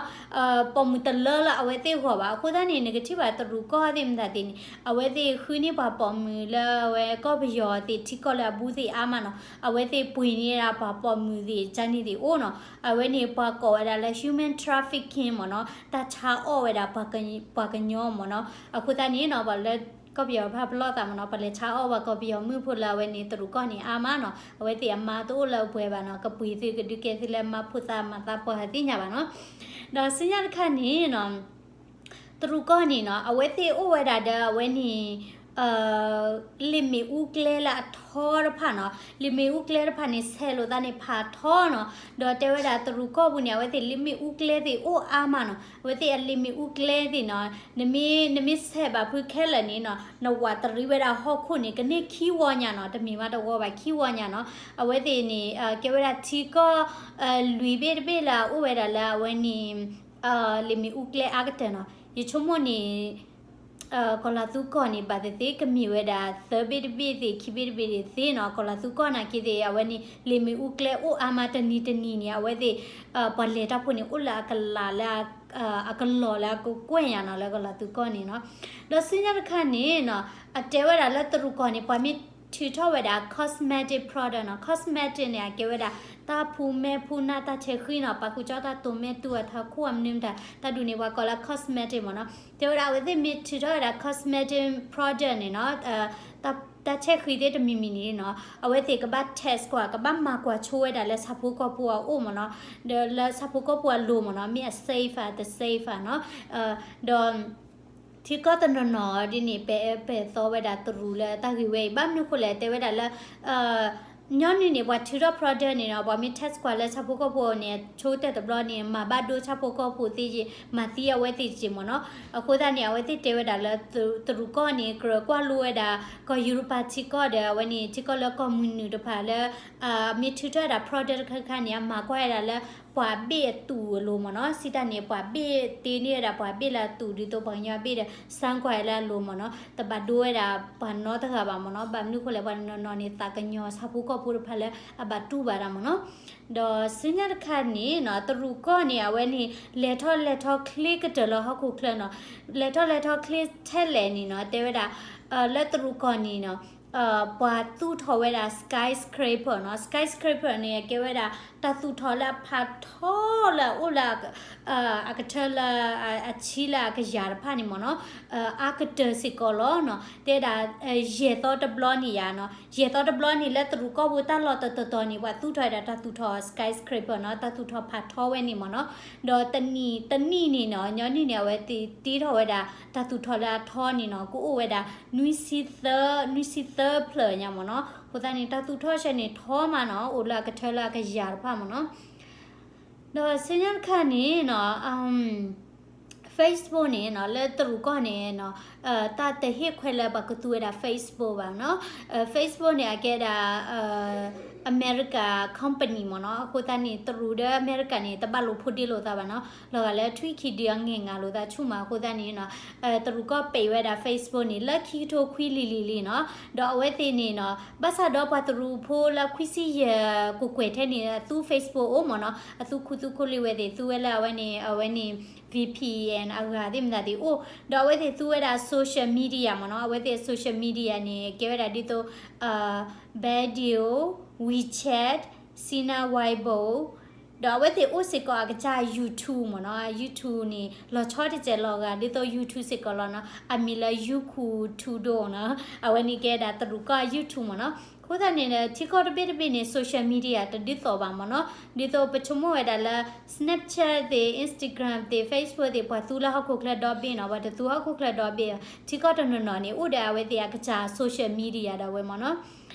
ပိာ်မုၣ်တလၢလၢအဝဲသ့ၣ်ဂီၢ်ဘၣ်. အဃိသတးန့ၣ် နကထံၣ်ဘၣ်တရူးကီၢ်သ့ၣ်မတၤသ့ၣ်န့ၣ် အဝဲသ့ၣ်ဃုန့ၢ်ပှၤပိာ်မုၣ်လၢအဝဲကီၢ်ပယီၤသ့ၣ် ထံကီၢ်လၢအဘူးသ့ၣ်အါမးနီၤ, အဝဲသ့ၣ်ပှ့ၤန့ၢ်ဒၣ်ပှၤပိာ်မုၣ်သ့ၣ် ကန့ၣ်သ့ၣ်အိၣ်နီၤ, အဝဲန့ၣ်ပှၤကိးဝဲဒၣ်လၢ human trafficking မ့ၢ်နီၤ, တၢ်ဆါအီၣ်ဝဲဒၣ် ပှၤကညီမ့ၢ်နီၤ. အဃိသတးန့ၣ်နီၤ ပှၤလၢကီၢ်ပယီၤဖးပလီၢ်သးမ့ၢ်နီၤ ပှၤလဲၤဆါအီၣ်ပှၤကီၢ်ပယီၤမုၣ်ဖိလၢအဝဲန့ၣ် တရူးကီၢ်န့ၣ်အါမးနီၤ, အဝဲသ့ၣ်အမါတအိၣ်လၢအပှဲၤဘၣ်နီၤ, ကပှ့ၤသုကဒုးကဲသုလၢမါဖိသၣ်မၤသးပှၢ်သ့ၣ်ညါဘၣ်နီၤ. ဒီးဆူညါတခါန့ၣ်နီၤ တရူးကီၢ်န့ၣ်နီၤ အဝဲသ့ၣ်အိၣ်ဝဲဒၣ်ဒီးအဝဲန့ၣ် လ့ၣ်မ့ၣ်အူကျဲလၢအထီတဖၣ်နီၤ, လ့ၣ်မ့ၣ်အူကျဲတဖၣ်န့ၣ် ဆဲးလိာ်သးန့ၣ်ဖးထီနီၤ, ဒီးတဲဝဲဒၣ်တရူးကီၢ်ပူၤန့ၣ် အဝဲသ့ၣ်လ့ၣ်မ့ၣ်အူကျဲသ့ၣ်အိၣ်အါမးနီၤ, အဝဲသ့ၣ်အလ့ၣ်မ့ၣ်အူကျဲသ့ၣ်နီၤ, နမ့ၢ် နမ့ၢ်ဆဲးဘၣ်ဖုခဲလၢာ်န့ၣ်နီၤ နဝးတရံးဝဲဒၣ်ဟီၣ်ခိၣ်န့ၣ် ကန့ၢ်ခံဝီညါနီၤ, တမ့ၢ်မးတဝီဘၣ် ခံဝီညါနီၤ, အဝဲသ့ၣ်န့ၣ် ကဲဝဲဒၣ်ထံကီၢ် လွံၢ်ဘ့ၣ်တဘ့ၣ်လၢအအိၣ်ဝဲဒၣ်လၢအဝဲန့ၣ် လ့ၣ်မ့ၣ်အူကျဲအါကတၢၢ်နီၤ, ယဆိကမိၣ်န့ၣ် ကီၤလၤသူကီၢ်န့ၣ် ဘၣ်သ့ၣ်သ့ၣ်ကမ့ၢ်ဝဲဒၣ် သၢဘ့ၣ်တဘ့ၣ်သ့ၣ် ခံဘ့ၣ်တဘ့ၣ်သ့ၣ်နီၤ, ကီၤလၤသူကီၢ်နာ်က့သ့ၣ် အဝဲန့ၣ် လ့ၣ်မ့ၣ်အူကျဲအိၣ်အါမးတနံၤတနံၤန့ၣ် အဝဲသ့ၣ် ပှၤလဲၤတၢ်ဖိန့ၣ် အိၣ်လၢအကလးလၢ အကလီၢ်လၢအကကွဲၢ်ညါနီၤ လၢကီၤလၤသူကီၢ်န့ၣ်နီၤ, ဒီးဆူညါတခါန့ၣ်နီၤ အတဲဝဲဒၣ်လၢတရူးကီၢ်န့ၣ် ပှၤမ့ၢ်ထုးထီၣ်ဝဲဒၣ် cosmetic product နီၤ, cosmetic န့ၣ် အကဲဝဲဒၣ် တၢ်ဖူမဲာ်ဖူနၢ် တၢ်ဆဲးဃံနီၤ, ပာ်ဃုာ်ကၠီတၢ်တိၤမဲာ်တူၢ်အထးခိၣ်အမနုၤမတၤ တၢ်ဒ်န့ၣ် ပှၤကိးလၢ cosmetic မ့ၢ်နီၤ, တဲဝဲဒၣ်အဝဲသ့ၣ်မ့ၢ်ထုးထီၣ်ဝဲဒၣ် cosmetic product န့ၣ်နီၤ တၢ်ဆဲးဃံသ့ၣ်တမံၤမံၤန့ၣ်နီၤ အဝဲသ့ၣ်ကဘၣ် test ကွၢ် ကဘၣ်မၤကွၢ်ဆိဝဲဒၣ်လၢဆၣ်ဖိကီၢ်ဖိအအိၣ်မ့ၢ်နီၤ, ဒီးလၢဆၣ်ဖိကီၢ်ဖိအလိၤမ့ၢ်နီၤ မ့ၢ်အ safe ဧါ တ safe ဧါနီၤ, ဒီး ထံကီၢ်တနီၤနီၤဒ်န့ၣ် ပဲာ်အၢပဲာ်သီဝဲဒၣ်တရူးလၢတၢ်ဂ့ၢ်ဝဲအံၤ ဘၣ်မနုၤဃိလဲၣ် တဲဝဲဒၣ်လၢ ညီနုၢ်န့ၣ် ပှၤထုးထီၣ် product န့ၣ်နီၤ ပှၤမ့ၢ် test ကွၢ်လၢဆၣ်ဖိကီၢ်ဖိန့ၣ် ဆိကတၢၢ်တဘျီန့ၣ် မၤဘၣ်ဒိဆၣ်ဖိကီၢ်ဖိသ့ၣ်ယ့ၢ် မၤသံအဝဲသ့ၣ်ယ့ၢ်မ့ၢ်နီၤ, အဃိသတးန့ၣ် အဝဲသ့ၣ်တဲဝဲဒၣ်လၢ တရူးကီၢ်န့ၣ် ကြၢးကွၢ်လိဝဲဒၣ် ကီၢ်ယူရပၤထံကီၢ်ဒီး အဝဲန့ၣ် ထံကီၢ်လၢကီၢ်မုၢ်နုာ်တဖၣ်လၢ မ့ၢ်ထုးထီၣ်ဝဲဒၣ် product တခါခါန့ၣ် အမၤကွၢ်ဝဲဒၣ်လၢ ပှၤဘ့ၣ်အတူၢ်အလိၤမ့ၢ်နီၤ, စံးတၢ်န့ၣ် ပှၤဘ့ၣ်တ့န့ၢ်ဝဲဒၣ်ပှၤဘ့ၣ်လၢအတူၢ် ဒ်သိးပှၤကညီဘ့ၣ်ဒီး စမ်းကွၢ်လၢအလိၤမ့ၢ်နီၤ, တဘၣ်ဒိဝဲဒၣ်ပှၤနီတဂၤဘၣ်မ့ၢ်နီၤ, ဘၣ်မနုၤဃိလဲၣ် ပှၤနီၢ်နီၢ်န့ၣ် သးကညီၤဆၣ်ဖိကီၢ်ဖိတဖၣ်လၢအဘၣ်တူၢ်ဘၣ်တၢ်မ့ၢ်နီၤ, ဒီးဆူညါတခါန့ၣ်နီၤ တရူးကီၢ်န့ၣ် အဝဲန့ၣ် လဲၤထီၣ်လဲၤထီချ့ကတၢၢ်လၢဟီၣ်ခိၣ်ချၢနီၤ, လဲၤထီၣ်လဲၤထီချ့ထဲလဲၣ်န့ၣ်နီၤ တဲဝဲဒၣ် လၢတရူးကီၢ်န့ၣ်နီၤ ပှၤသူၣ်ထီၣ်ဝဲဒၣ် skyscraper နီၤ. Skyscraper န့ၣ် ကဲဝဲဒၣ် တၢ်သူၣ်ထီၣ်လၢအဖးထီလၢအအိၣ်လၢ အကထၢလၢ အဆံလၢအကယၤတဖၣ်န့ၣ်မ့ၢ်နီၤ, အါကတၢၢ်စ့ၢ်ကီးလီၤနီၤ. တဲဒၣ် ယဲၢ်သီတဘျီန့ၣ်ယါနီၤ, ယဲၢ်သီတဘျီန့ၣ် လၢတရူးကီၢ်ပူၤတၢ်လီၢ်တတီၤတီၤန့ၣ် ပှၤသူၣ်ထီၣ်ဝဲဒၣ်တၢ်သူၣ်ထီၣ် skyscraper နီၤ, တၢ်သူၣ်ထီၣ်ဖးထီဝဲန့ၣ်မ့ၢ်နီၤ. ဒီးတနံၣ်တနံၣ်န့ၣ်နီၤ, ညီနုၢ်န့ၣ် အဝဲသ့ၣ်တ့ထီၣ်ဝဲဒၣ် တၢ်သူၣ်ထီၣ်လၢအထီန့ၣ်နီၤ, ကအိၣ်ဝဲဒၣ် နွံဆံသၢ, နွံဆံသၢဖျၢၣ်ညါမ့ၢ်နီၤ. အဃိသတးန့ၣ် တၢ်သူၣ်ထီၣ်ဆဲန့ၣ် ထီမးနီၤ, အိၣ်လၢအကထၢလၢအကယၤတဖၣ်မ့ၢ်နီၤ. ဒီးဆူညါတခါန့ၣ်နီၤ, Facebook န့ၣ်နီၤ, လၢတရူးကီၢ်န့ၣ်နီၤ, တၢ်တဟ့ၣ်ခွဲးလၢပှၤကသူဝဲဒၣ် Facebook ဘၣ်နီၤ. Facebook န့ၣ် အကဲဒၣ် America company မ့ၢ်နီၤ. အဃိသတးန့ၣ် တရူးဒီးအမဲရကၤန့ၣ် တဘၣ်လိာ်ဖိးဒ့လိာ်သးဘၣ်နီၤ. လီၤဂာ်လၢထွံၣ်ခံဒုအငဲၢ်ငါလိာ်သးဆူၣ်မး. အဃိသတးန့ၣ်နီၤ, တရူးကီၢ်ပိတ်ဝဲဒၣ် Facebook န့ၣ် လၢခံကထိခွံလံၤလံၤလံနီၤ. ဒီးအဝဲသ့ၣ်န့ၣ်နီၤ, ဘၣ်ဆၣ်ဒီးပှၤတရူးဖိလၢခွံဆံယဲၢ်ကွဲၢ်ကွဲၢ်ထဲန့ၣ် အသူ Facebook အိၣ်မ့ၢ်နီၤ. အသူခူသူၣ်ခူလံဝဲသ့ၣ် သူဝဲလၢအဝဲန့ၣ်, အဝဲန့ၣ် V P N အဂၤသ့ၣ်မတၤသ့ၣ်အိၣ်. ဒီးအဝဲသ့ၣ်သူဝဲဒၣ် social media မ့ၢ်နီၤ. အဝဲသ့ၣ် social media န့ၣ် ကဲဝဲဒၣ်ဒ်သိး Baidu, WeChat, Sina Weibo, ဒီးအဝဲသ့ၣ်အိၣ်စ့ၢ်ကီးအကစၢ် YouTube မ့ၢ်နီၤ. YouTube န့ၣ် လီၤဆီတစဲးလီၤဂာ် ဒ်သိး YouTube စ့ၢ်ကီးလီၤနီၤ. အမံၤလၢ Youku Tudou နီၤ. အဝဲန့ၣ်ကဲဒၣ်တရူးကီၢ် YouTube မ့ၢ်နီၤ. အဃိသတးန့ၣ် ထံကီၢ်တဘ့ၣ်တဘ့ၣ်န့ၣ် social media တဒ်သိးဘၣ်မ့ၢ်နီၤ. ဒ်သိးပဆိကမိၣ်ဝဲဒၣ်လၢ Snapchat သ့ၣ် Instagram သ့ၣ် Facebook သ့ၣ် ပှၤသူလၢဟီၣ်ခိၣ်ချၢဒီဘ့ၣ်နီၤ, ပှၤတသူဟီၣ်ခိၣ်ချၢဒီဘ့ၣ်. ထံကီၢ်တနီၤနီၤန့ၣ် အိၣ်ဒီးအဝဲသ့ၣ်အကစၢ် social media ဒၣ်ဝဲမ့ၢ်နီၤ.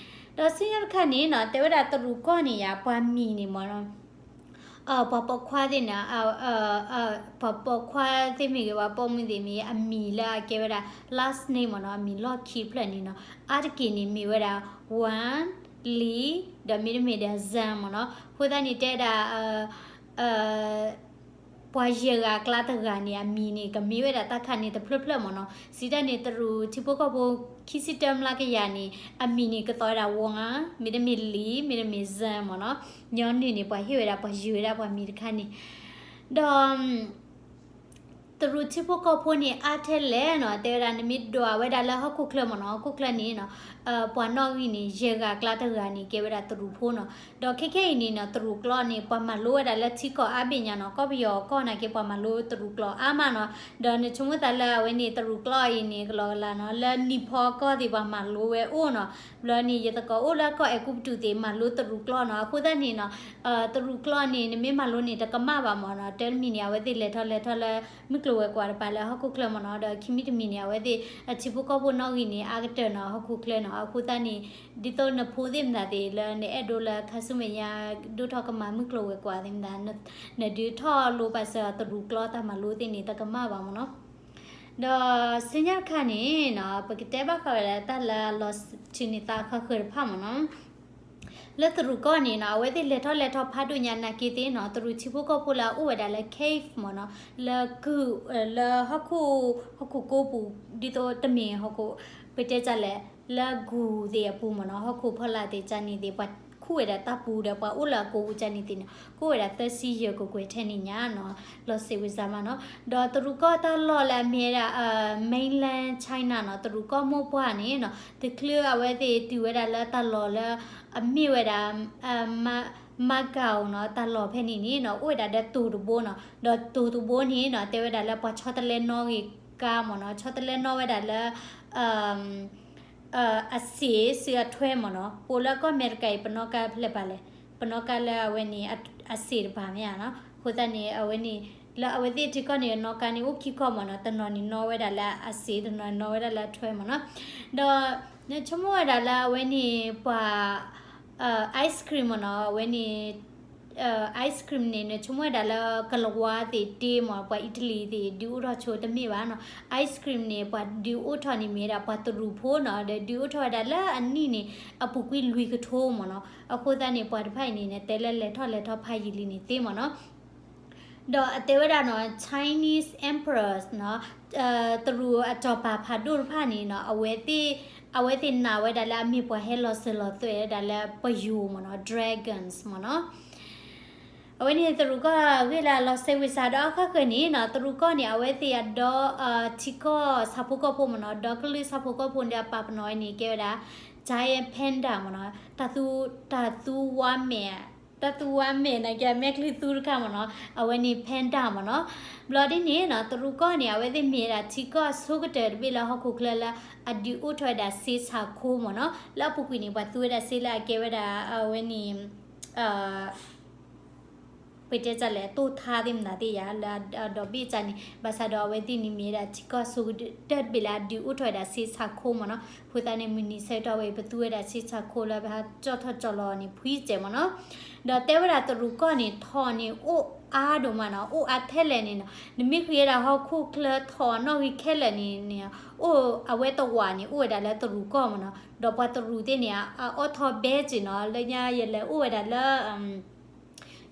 ဒီးဆူညါတခါန့ၣ်နီၤ, တဲဝဲဒၣ်တရူးကီၢ်န့ၣ်ယါ ပှၤမံၤန့ၣ်မ့ၢ်နီၤ, ပှၤပိာ်ခွါသ့ၣ်န့ၣ်, ပှၤပိာ်ခွါသ့ၣ်မ့ၢ်ဂ့ၤ ပှၤပိာ်မုၣ်သ့ၣ်မ့ၢ်ဂ့ၤ အမံၤလၢအကဲဝဲဒၣ် last name မ့ၢ်နီၤ, အမံၤလီၢ်ခံတဖျၢၣ်န့ၣ်နီၤ, အါတက့ၢ်န့ၣ်မ့ၢ်ဝဲဒၣ် Wang, Li, ဒီးမ့တမ့ၢ်ဒီး Zhang မ့ၢ်နီၤ. အဃိသတးန့ၣ် တဲဒၣ် ပှၤယဲၢ်ဂၤအကျါတဂၤန့ၣ် အမံၤန့ၣ် ကမ့ၢ်ဝဲဒၣ်တၢ်ခးန့ၣ်တဖျၢၣ်ဖျၢၣ်မ့ၢ်နီၤ. စံးတၢ်န့ၣ် တရူးထံဖိကီၢ်ဖိ ခံဆံတၢမျးကယၤန့ၣ် အမံၤန့ၣ် ကသီဝဲဒၣ် Wang, မ့တမ့ၢ် Li, မ့တမ့ၢ် Zhang မ့ၢ်နီၤ. ညီနုၢ်န့ၣ် ပှၤဟ့ၣ်ဝဲဒၣ် ပှၤယုၤဝဲဒၣ်ပှၤမံၤတခါန့ၣ်, ဒီး တရူးထံဖိကီၢ်ဖိန့ၣ် အါထဲလဲၣ်နီၤ, တဲဝဲဒၣ် နမ့ၢ်ဒွးဝဲဒၣ်လၢဟီၣ်ခိၣ်ချၢမ့ၢ်နီၤ, ဟီၣ်ခိၣ်ချၢန့ၣ်နီၤ, ပှၤနီၣ်ဂံၢ်န့ၣ် ယဲၢ်ဂၤအကျါတဂၤန့ၣ် ကဲဝဲဒၣ်တရူးဖိနီၤ. ဒီးခဲခဲအံၤန့ၣ်နီၤ, တရူးကျိာ်န့ၣ် ပှၤမၤလိဝဲဒၣ်လၢထံကီၢ်အါဘ့ၣ်ညါနီၤ, ကီၢ်ပယီၤကီၢ်နာ်က့ ပှၤမၤလိတရူးကျိာ်အါမးနီၤ. ဒီးနဆိကမိၣ်သးလၢအဝဲန့ၣ် တရူးကျိာ်အံၤန့ၣ် ကလီကလီနီၤ, လၢနံၤဖီကီၢ်သ့ၣ်ပှၤမၤလိဝဲအိၣ်နီၤ. ဘျီန့ၣ် ယသကိးအိၣ်လၢကီၢ်အဲၤကူပတူးသ့ၣ် မၤလိတရူးကျိာ်နီၤ. အဃိသတးန့ၣ်နီၤ, တရူးကျိာ်န့ၣ် နမ့ၢ်မၤလိန့ၣ် တကမၣ်ဘၣ်မ့ၢ်နီၤ. တၢ်တမံၤန့ၣ် အဝဲသ့ၣ်လဲၤထီၣ်လဲၤထီၣ်လၢ မုၢ်ကျိၤဝဲၤကွာ်တပၤလၢဟီၣ်ခိၣ်ချၢမ့ၢ်နီၤ. ဒီးခံမံၤတမံၤန့ၣ် အဝဲသ့ၣ် အထံဖိကီၢ်ဖိနီၣ်ဂံၢ်န့ၣ် အါကတၢၢ်နီၤ ဟီၣ်ခိၣ်ချၢနီၤ. အဃိသတးန့ၣ် ဒ်သိးနဖိသ့ၣ်မတၤသ့ၣ်လၢနအဲၣ်ဒိးလၢခါဆူမဲာ်ညါ ဒိၣ်ထီၣ်ကမၤမုၢ်ကျိၤဝဲၤကွာ်သ့ၣ်မတၤ နဒုးထီၣ်လိပာ်စၢၤတရူးကျိာ်တၢ်မၤလိသ့ၣ်န့ၣ် တကမၣ်ဘၣ်မ့ၢ်နီၤ. ဒီးဆူညါတခါန့ၣ်နီၤ ပကတဲဘၣ်ဃးဝဲဒၣ်တၢ်လၢအလီၤထုးန့ၢ်သးဃၣ်ဃၢၤတဖၣ်မ့ၢ်နီၤ. လၢတရူးကီၢ်န့ၣ်နီၤ အဝဲသ့ၣ်လဲၤထီၣ်လဲၤထီၣ်ဖးဒိၣ်ညါနာ်က့သ့ၣ်နီၤ တရူးထံဖိကီၢ်ဖိလၢအအိၣ်ဝဲဒၣ်လၢ cave မ့ၢ်နီၤ လၢကုၢ် လၢဟီၣ်ခိၣ် ဟီၣ်ခိၣ်ကိးပူၤ ဒ်သိးတမ့ၢ်ဟီၣ်ခိၣ် ပတဲတၢ်လဲၣ် လၢဂူၤသ့ၣ်အပူၤမ့ၢ်နီၤ ဟီၣ်ခိၣ်ဖီလာ်သ့ၣ်ကၢ်န့ၣ်သ့ၣ် ပှၤခူၣ်ဝဲဒၣ်တၢ်ပူၤဒီးပှၤအိၣ်လၢအကိးပူၤကၢ်န့ၣ်သ့ၣ်န့ၣ် ကအိၣ်ဝဲဒၣ်သၢဆံယဲၢ်ကကွဲၢ်ထဲန့ၣ်ညါနီၤ လီၤစံးဝဲစၢ်မးနီၤ ဒီးတရူးကီၢ်တၢ်လီၢ်လၢအမ့ၢ်ဝဲဒၣ် mainland China နီၤ တရူးကီၢ်မိၢ်ပှၢ်န့ၣ်နီၤ တချုးအဝဲသ့ၣ်တုၤဝဲဒၣ်လၢတၢ်လီၢ်လၢ အမ့ၢ်ဝဲဒၣ် Macau နီၤ တၢ်လီၢ်ဖဲန့ၣ်န့ၣ်နီၤ အိၣ်ဝဲဒၣ်ဒီးတိၤတဘိနီၤ ဒီးတိၤတဘိန့ၣ်နီၤ တဲဝဲဒၣ်လၢပှၤဆီတလဲနီၣ်ဂံၢ်ကါမ့ၢ်နီၤ ဆီတလဲနီၣ်ဝဲဒၣ်လၢ အစ့ၣ်စုအထွဲမ့ၢ်နီၤ ပအိၣ်လၢကီၢ်အမဲရကၤအံၤ ပနီၣ်ကါဖဲလဲၣ်ပၤလဲၣ် ပနီၣ်ကါလၢအဝဲန့ၣ် အစ့ၣ်တပၤမ့ၢ်ဧါနီၤ အဃိသတးန့ၣ် အဝဲန့ၣ် လၢအဝဲသ့ၣ်ထံကီၢ်န့ၣ် နီၣ်ကါန့ၣ်အိၣ်ခံခီမ့ၢ်နီၤ တနီၤန့ၣ်နီၣ်ဝဲဒၣ်လၢအစ့ၣ် တနီၤနီၣ်ဝဲဒၣ်လၢအထွဲမ့ၢ်နီၤ ဒီး နဆိကမိၣ်ဝဲဒၣ်လၢအဝဲန့ၣ် ပှၤ ice cream မ့ၢ်နီၤ အဝဲန့ၣ် ice cream န့ၣ် နဆိကမိၣ်ဝဲဒၣ်လၢကလၤဝါသ့ၣ်တ့မ့ၢ် ပှၤအံၣ်တလံၤသ့ၣ် ဒုးအိၣ်ထီၣ်ဆိတမ့ၢ်ဘၣ်နီၤ ice cream န့ၣ် ပှၤဒုးအိၣ်ထီၣ်န့ၣ်မ့ၢ်ဝဲဒၣ်ပှၤတရူးဖိနီၤ ဒီးဒုးအိၣ်ထီၣ်ဝဲဒၣ်လၢအနံၣ်န့ၣ် အပူၤကွံာ်လွံၢ်ကထိမ့ၢ်နီၤ အဃိသတးန့ၣ် ပှၤတဖၣ်အံၤန့ၣ် နတဲလၢလဲၤထီၣ်လဲၤထီၣ်ဖးယံာ်လံန့ၣ်သ့မ့ၢ်နီၤ ဒီးအတဲဝဲဒၣ်နီၤ Chinese emperors နီၤ တရူးအစီၤပၤဖးဒိၣ်တဖၣ်န့ၣ်နီၤ အဝဲသ့ၣ် အဝဲသ့ၣ်နာ်ဝဲဒၣ်လၢအမ့ၢ်ပှၤဟဲလီၤစၢၤလီၤသွဲၣ်ဝဲဒၣ်လၢပယိၤမ့ၢ်နီၤ dragons မ့ၢ်နီၤ အဝဲန့ၣ်တရူးကီၢ်ဂ့ၢ်လၢအလီၤစဲဝံၤစၢ်ဒီးအဃၣ်ဃၢၤန့ၣ်နီၤ တရူးကီၢ်န့ၣ် အဝဲသ့ၣ်အဒီ ထံကီၢ်ဆၣ်ဖိကီၢ်ဖိမ့ၢ်နီၤ ဒီကလုာ်ဆၣ်ဖိကီၢ်ဖိဒီးအပာ်ပနီၣ်ဝဲန့ၣ် ကဲဝဲဒၣ် giant panda မ့ၢ်နီၤ, တၢ်သူဝါမဲာ်, တၢ်သူဝါမဲာ်နာ်က့ အမဲာ်ချံသူတခါမ့ၢ်နီၤ, အဝဲန့ၣ် panda မ့ၢ်နီၤ. ဘျီဒ်န့ၣ်နီၤ တရူးကီၢ်န့ၣ် အဝဲသ့ၣ်မ့ၢ်ဝဲဒၣ်ထံကီၢ်အဆိကတၢၢ်တဘ့ၣ်လၢဟီၣ်ခိၣ်ချၢလၢ အဒုးအိၣ်ထီၣ်ဝဲဒၣ်စ့ဆးခိမ့ၢ်နီၤ. လၢအပူၤကွံာ်န့ၣ် ပှၤသူဝဲဒၣ်စ့လၢအကဲဝဲဒၣ် အဝဲန့ၣ် ပတဲတၢ်လဲၣ် တိၢ်ထါသ့ၣ်မတၤသ့ၣ်ယါ လၢအဒီဘ့ၣ်ကန့ၣ် ဘၣ်ဆၣ်ဒီးအဝဲသ့ၣ်န့ၣ်မ့ၢ်ဝဲဒၣ်ထံကီၢ်ဆိကတၢၢ်တဘ့ၣ်လၢအဒုးအိၣ်ထီၣ်ဝဲဒၣ်စ့ဆးခိမ့ၢ်နီၤ. အဃိသတးန့ၣ် မုၢ်နံၤဆၢကတီၢ်ဝဲအံၤ ပသူဝဲဒၣ်စ့ဆးခိလၢပဟးကၠီၣ်ထီၣ်ကၠီၣ်လီၤန့ၣ် ဖှံစဲးမ့ၢ်နီၤ. ဒီးတဲဝဲဒၣ်တရူးကီၢ်န့ၣ် ထိးန့ၣ်အိၣ်အါဒိၣ်မးနီၤ, အိၣ်အါထဲလဲၣ်န့ၣ်နီၤ, နမ့ၢ်ဃ့ဝဲဒၣ်ဟီၣ်ခိၣ်ချၢထိးအနီၣ်ဂံၢ်ခဲလၢာ်န့ၣ်န့ၣ် အိၣ်အဝဲတဝာ်န့ၣ် အိၣ်ဝဲဒၣ်လၢတရူးကီၢ်မ့ၢ်နီၤ. ဒီးပှၤတရူးသ့ၣ်န့ၣ် အအီၣ်ထိးဘဲစ့နီၤ, လၢညါယလဲၤအိၣ်ဝဲဒၣ်လၢ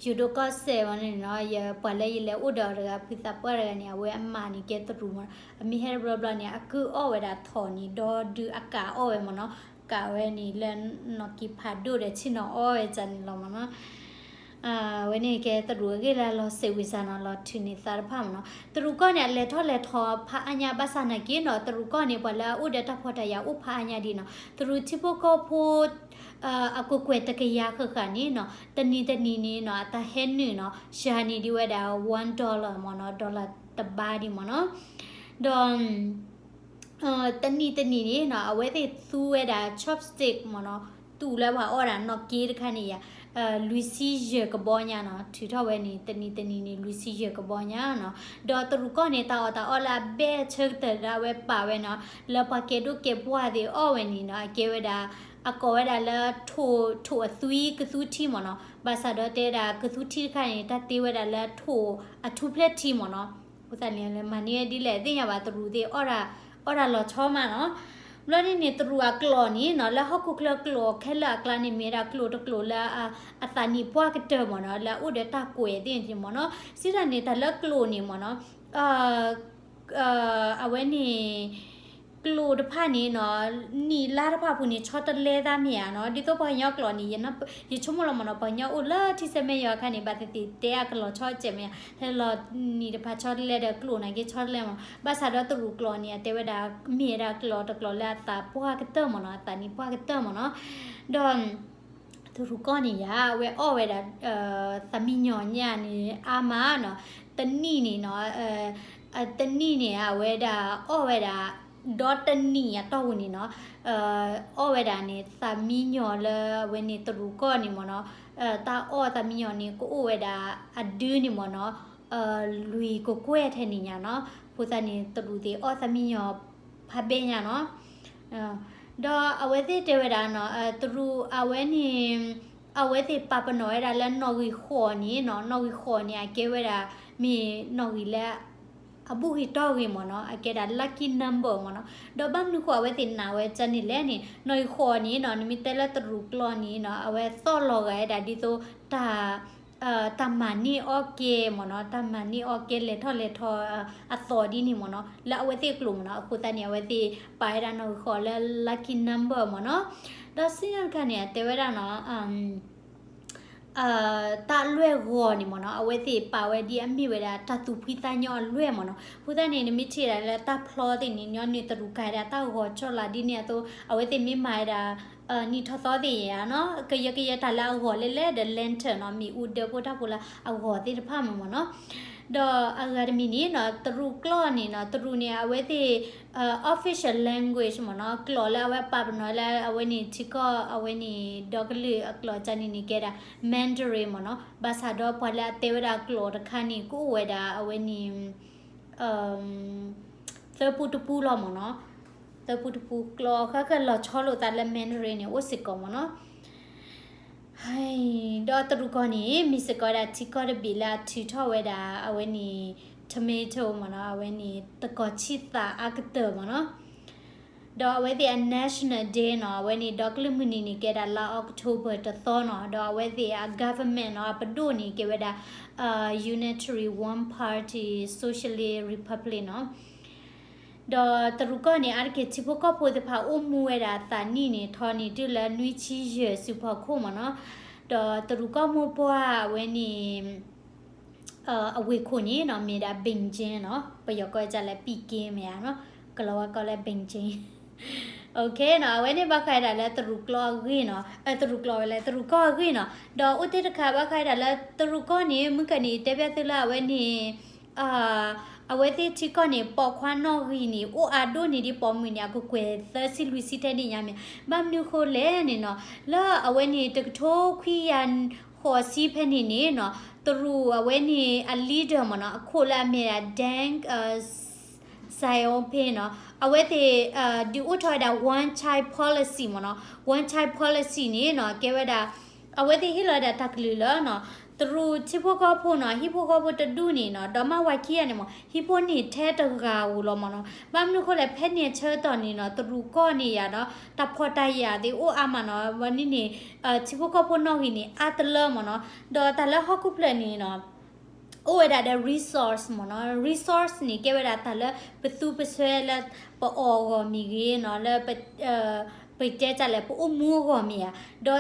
ယိၤဒိၣ်ကီၢ်စဲၣ်ဝဲန့ၣ်နီၤ, ယပှၤလၢယလဲၤအိၣ်ဒီးတဂၤ ဖုသးပှၢ်တဂၤန့ၣ် အဝဲအမါန့ၣ်ကဲတရူးမ့ၢ်နီၤ, အမ့ၢ်ဟဲတဘျီဘျီန့ၣ် အကုၢ်အီၣ်ဝဲဒၣ်ထိးန့ၣ် ဒီဒုအကးအီၣ်ဝဲမ့ၢ်နီၤ, ကးဝဲန့ၣ်လၢနီၢ်က့ဖးဒိၣ်ဒီးဆ့ၣ်နီၤအီၣ်ဝဲဒၣ်န့ၣ်လီၤမ့ၢ်နီၤ. အဝဲန့ၣ်ကဲတရူးအဂ့ၢ်လၢလီၤစဲးဝံၤစၢ်နီၤ, လီၤထုးန့ၢ်သးတဖၣ်မ့ၢ်နီၤ. တရူးကီၢ်န့ၣ် အလဲၤထီၣ်လဲၤထီဖးအါညါဘၣ်ဆၣ်နာ်က့နီၤ, တရူးကီၢ်န့ၣ် ပှၤလၢအအိၣ်ဒီးတၢ်ဖှီၣ်တၢ်ယာ်အိၣ်ဖးအါညါဒံးနီၤ, တရူးထံဖိကီၢ်ဖိ အကကွဲၢ်တကယၤဃၣ်ဃၣ်န့ၣ်နီၤ, တနံၤတနံၤန့ၣ်နီၤ အတၢ်ဟဲနုာ်နီၤ စှၤန့ၢ်ဒံးဝဲဒၣ် one dollar မ့ၢ်နီၤ, dollar တဘါဒံးမ့ၢ်နီၤ. ဒီး တနံၤတနံၤန့ၣ်နီၤ အဝဲသ့ၣ်သူဝဲဒၣ် chopstick မ့ၢ်နီၤ, တူၢ်လၢပှၤအီၣ်ဒၣ်နီၣ်က့တခါန့ၣ်ယါ လွံၢ်ဆံယဲၢ်ကဘီညါနီၤ, ထုးထီၣ်ဝဲန့ၣ် တနံၤတနံၤန့ၣ် လွံၢ်ဆံယဲၢ်ကဘီညါနီၤ. ဒီးတရူးကီၢ်န့ၣ် တၢ်အီၣ်တၢ်အီလၢအဘဲအဆၢကတၢၢ်လၢအဝဲပာ်ဝဲနီၤ, လၢပှၤကဲဒိၣ်ကဲပှၢ်သ့ၣ်အီၣ်ဝဲန့ၣ်နီၤ, အကဲဝဲဒၣ် အကိးဝဲဒၣ်လၢ ထိးအသွံကသူထံမ့ၢ်နီၤ, ဘၣ်ဆၣ်ဒီးတဲဒၣ်ကသူထံတခါန့ၣ် တၢ်တ့ဝဲဒၣ်လၢထိးအထူဖျဲၣ်ထံမ့ၢ်နီၤ. အဃိသတးန့ၣ် လၢမၤန့ၢ်ဝဲဒ်လဲၣ်သ့ၣ်ညါဘၣ် တရူးသ့ၣ် အီၣ်တၢ်လီၤဆီမးနီၤ. ဘျီဒ်န့ၣ် တရူးအကျိာ်န့ၣ်နီၤ, လၢဟီၣ်ခိၣ်ချၢကျိာ်ခဲလၢာ်အကျါန့ၣ် မ့ၢ်ဝဲဒၣ်ကျိာ်တကျိာ်လၢ အသးနံၣ်ပှၢ်ကတၢၢ်မ့ၢ်နီၤ, လၢအအိၣ်ဒီးတၢ်ကွဲးသ့ၣ်န့ၣ်မ့ၢ်နီၤ. စံးတၢ်န့ၣ် တၢ်လၢကျိာ်န့ၣ်မ့ၢ်နီၤ အဝဲန့ၣ် ကျိာ်တဖၣ်န့ၣ်နီၤ, နံၣ်လါတဖၣ်အပူၤန့ၣ် ဆီတလဲသးမ့ၢ်ဧါနီၤ. ဒ်သိးပှၤကညီကျိာ်န့ၣ် ယဆိကမိၣ်လီၤမ့ၢ်နီၤ, ပှၤကညီအိၣ်လၢထံဆဲမဲာ်ယွၤအခါန့ၣ် ဘၣ်သ့ၣ်သ့ၣ်တဲအကလီၤဆီစဲးမ့ၢ်ဧါ, ဟဲလီၤနံၣ်တဖၣ်ဆီတလဲဒီးကျိာ်နာ်က့ဆီတလဲမ့ၢ်, ဘၣ်ဆၣ်ဒီးတရူးကျိာ်န့ၣ် အတဲဝဲဒၣ် မ့ၢ်ဝဲဒၣ်ကျိာ်တကျိာ်လၢအသးပှၢ်ကတၢၢ်မ့ၢ်နီၤ, အသးနံၣ်ပှၢ်ကတၢၢ်မ့ၢ်နီၤ. ဒီး တရူးကီၢ်န့ၣ်ယါ အဝဲအီၣ်ဝဲဒၣ် သးမံညီၤညၣ်န့ၣ် အါမးနီၤ, တနံၣ်န့ၣ်နီၤ, တနံၣ်န့ၣ် အဝဲဒၣ်အီၣ်ဝဲဒၣ် ဒီတနံၣ်အတီၢ်ပူၤန့ၣ်နီၤ, အီၣ်ဝဲဒၣ်န့ၣ် သးမံညီၤလၢအဝဲန့ၣ်တရူးကီၢ်န့ၣ်မ့ၢ်နီၤ, တၢ်အီၣ်သးမံညီၤန့ၣ် ကအိၣ်ဝဲဒၣ်အဒုန့ၣ်မ့ၢ်နီၤ, လွံၢ်ကကွဲၢ်ထဲန့ၣ်ညါနီၤ, အဃိသတးန့ၣ် တရူးသ့ၣ်အီၣ်သးမံညီၤဖးဘဲညါနီၤ. ဒီးအဝဲသ့ၣ်တဲဝဲဒၣ်နီၤ, တရူးအဝဲန့ၣ် အဝဲသ့ၣ်ပာ်ပနီၣ်ဝဲဒၣ်လၢနီၣ်ဂံၢ်ဃိးန့ၣ်နီၤ, နီၣ်ဂံၢ်ဃိးန့ၣ် အကဲဝဲဒၣ် မ့ၢ်နီၣ်ဂံၢ်လၢ အဘူၣ်ဂ့ၤတီၢ်ဂ့ၤမ့ၢ်နီၤ, အကဲဒၣ် lucky number မ့ၢ်နီၤ. ဒီးဘၣ်မနုၤဃိအဝဲသ့ၣ်နာ်ဝဲဒ်န့ၣ်လဲၣ်န့ၣ်, နီၣ်ဂံၢ်ဃိးန့ၣ်နီၤ, နမ့ၢ်တဲလၢတရူးကျိာ်န့ၣ်နီၤ, အဝဲသီၣ်လီၤဂာ်ဝဲဒၣ်ဒ်သိး တၢ် တၢ်မၤန့ၢ်အီၣ်ကဲမ့ၢ်နီၤ, တၢ်မၤန့ၢ်အီၣ်ကဲလဲၤထီၣ်လဲၤထီအသီဒ်န့ၣ်မ့ၢ်နီၤ, လၢအဝဲသ့ၣ်ကျိာ်မ့ၢ်နီၤ. အဃိသတးန့ၣ် အဝဲသ့ၣ်ပာ်ဝဲဒၣ်နီၣ်ဂံၢ်ဃိးလၢ lucky number မ့ၢ်နီၤ. ဒီးစံၣ်ညီၣ်တခါန့ၣ် အတဲဝဲဒၣ်နီၤ တၢ်အလွဲၢ်ဂီၤန့ၣ်မ့ၢ်နီၤ, အဝဲသ့ၣ်ပာ်ဝဲဒ်အမ့ၢ်ဝဲဒၣ် တၢ်သူၣ်ဖှံသးညီအလွဲၢ်မ့ၢ်နီၤ. အဃိသတးန့ၣ် နမ့ၢ်ထံၣ်ဒၣ်လၢတၢ်ဖျီသ့ၣ်န့ၣ် ညီနုၢ်တရူးကၤဒၣ်တၢ်ဂီၤကၠီၣ်လၢဒ်န့ၣ်အသိး အဝဲသ့ၣ်မ့ၢ်မၤဝဲဒၣ် နံၣ်ထီၣ်သီသ့ၣ်ယါနီၤ, ကယၢကယဲတၢ်လၢအဂီၤလဲၣ်လဲၣ်ဒီး lantern နီၤ, မ့ၣ်အူဒၢဖိတၢ်ဖိလၢအဂီၤသ့ၣ်တဖၣ်မ့ၢ်မ့ၢ်နီၤ. ဒီးအဂၤတမံၤန့ၣ်နီၤ, တရူးကျိာ်န့ၣ်နီၤ, တရူးန့ၣ် အဝဲသ့ၣ် official language မ့ၢ်နီၤ, ကျိာ်လၢအဝဲပာ်ပနီၣ်လၢအဝဲန့ၣ် ထံကီၢ်အဝဲန့ၣ် ဒီကလုာ်အကျိာ်ကန့ၣ်န့ၣ် ကဲဒၣ် Mandarin မ့ၢ်နီၤ. ဘၣ်ဆၣ်ဒီးပှၤလၢအတဲဝဲဒၣ်ကျိာ်တခါန့ၣ် ကအိၣ်ဝဲဒၣ်အဝဲန့ၣ် သၢပူတပူလီၤမ့ၢ်နီၤ. သၢပူတပူကျိာ်ဃၣ်ဃၣ်လီၤဆီလိာ်သးလၢ Mandarin န့ၣ် အိၣ်စ့ၢ်ကီးမ့ၢ်နီၤ. ဒီးတရူးကီၢ်န့ၣ် မ့ၢ်စ့ၢ်ကီးဝဲဒၣ်ထံကီၢ်တဘ့ၣ်လၢအထုးထီၣ်ဝဲဒၣ် အဝဲန့ၣ် tomato မ့ၢ်နီၤ, အဝဲန့ၣ် သကီၤဆံၣ်သၣ်အါကတၢၢ်မ့ၢ်နီၤ. ဒီးအဝဲသ့ၣ်အ national day နီၤ, အဝဲန့ၣ် ဒီကလုာ်မုၢ်နံၤန့ၣ် ကဲဒၣ်လါ October တသီနီၤ. ဒီးအဝဲသ့ၣ်အ government နီၤ, အပဒိၣ်န့ၣ် ကဲဝဲဒၣ် Unitary One Party Socialist Republic နီၤ. ဒီးတရူးကီၢ်န့ၣ် အါတက့ၢ်ထံဖိကီၢ်ဖိသ့ၣ်တဖၣ်အိၣ်မူဝဲဒၣ်သးနံၣ်န့ၣ် ထီန့ၢ်တုၤလၢနွံဆံယဲၢ်စုဖီခိၣ်မ့ၢ်နီၤ. ဒီးတရူးကီၢ်မိၢ်ပှၢ်အဝဲန့ၣ် အဝ့ၢ်ခိၣ်န့ၣ်နီၤ မ့ၢ်ဒၣ် Beijing နီၤ, ပယီၤကိးဒ်လဲၣ် ပံက့မ့ၢ်ဧါနီၤ, ကလီၤဝါကိးလၢ Beijing. နီၤ, အဝဲန့ၣ်ဘၣ်ဃးဒၣ်လၢတရူးကျီၢ်အဂ့ၢ်နီၤ, တရူးကျီၢ်ဝဲလဲၣ်, တရူးကီၢ်အဂ့ၢ်နီၤ. ဒီးအိၣ်တ့ၢ်တခါဘၣ်ဃးဒၣ်လၢတရူးကီၢ်န့ၣ် မုၢ်ကနံၤတဲဘၣ်သုလၢအဝဲန့ၣ် အဝဲသ့ၣ်ထံကီၢ်န့ၣ် ပိာ်ခွါနီၣ်ဂံၢ်န့ၣ် အိၣ်အါဒိၣ်န့ၢ်ဒံးပိာ်မုၣ်န့ၣ် အကကွဲၢ်သၢဆံလွံၢ်ဆံထဲန့ၣ်ညါမ့ၢ်ဧါ. ဘၣ်မနုၤဃိလဲၣ်န့ၣ်နီၤ, လၢအဝဲန့ၣ်တကထိခွံကယၤဃိးဆံဖဲန့ၣ်န့ၣ်နီၤ, တရူးအဝဲန့ၣ်အ leader မ့ၢ်နီၤ, အခိၣ်လၢအမ့ၢ်ဒၣ် Deng Xiaoping နီၤ, အဝဲသ့ၣ် ဒုးအိၣ်ထီၣ်ဝဲဒၣ် one child policy မ့ၢ်နီၤ. One child policy န့ၣ်နီၤ ကဲဝဲဒၣ် အဝဲသ့ၣ်ဟ့ၣ်လီၤဝဲဒၣ်တၢ်ကလုၢ်လၢနီၤ, တရူးထံဖိကီၢ်ဖိနီၤ, ဟံၣ်ဖိဃီဖိတဒူၣ်န့ၣ်နီၤ, ဒီးမါဝၤခံဂၤန့ၣ်မ့ၢ် ဟံၣ်ဖိန့ၢ်ထဲတဂၤဧိၤလီၤမ့ၢ်နီၤ. ဘၣ်မနုၤဃိလဲၣ် ဖဲန့ၣ်အဆၢကတီၢ်န့ၣ်နီၤ, တရူးကီၢ်န့ၣ်ယၤဒီး တၢ်ဖှီၣ်တၢ်ယာ်သ့ၣ်အိၣ်အါမးနီၤ, ဝဲန့ၣ်န့ၣ် ထံဖိကီၢ်ဖိနီၣ်ဂံၢ်န့ၣ် အါတလၢမ့ၢ်နီၤ. ဒီးတၢ်လၢဟီၣ်ခိၣ်ဖျၢၣ်န့ၣ်နီၤ အိၣ်ဝဲဒၣ်ဒီး resource မ့ၢ်နီၤ. Resource န့ၣ် ကဲဝဲဒၣ်တၢ်လၢပသူပစွဲလၢပအီၣ်အဂီၢ်မ့ၢ်ဂ့ၤနီၤ, လၢ ပတဲတၢ်လဲၣ် ပအိၣ်မူအဂီၢ်မ့ၢ်ဧါ.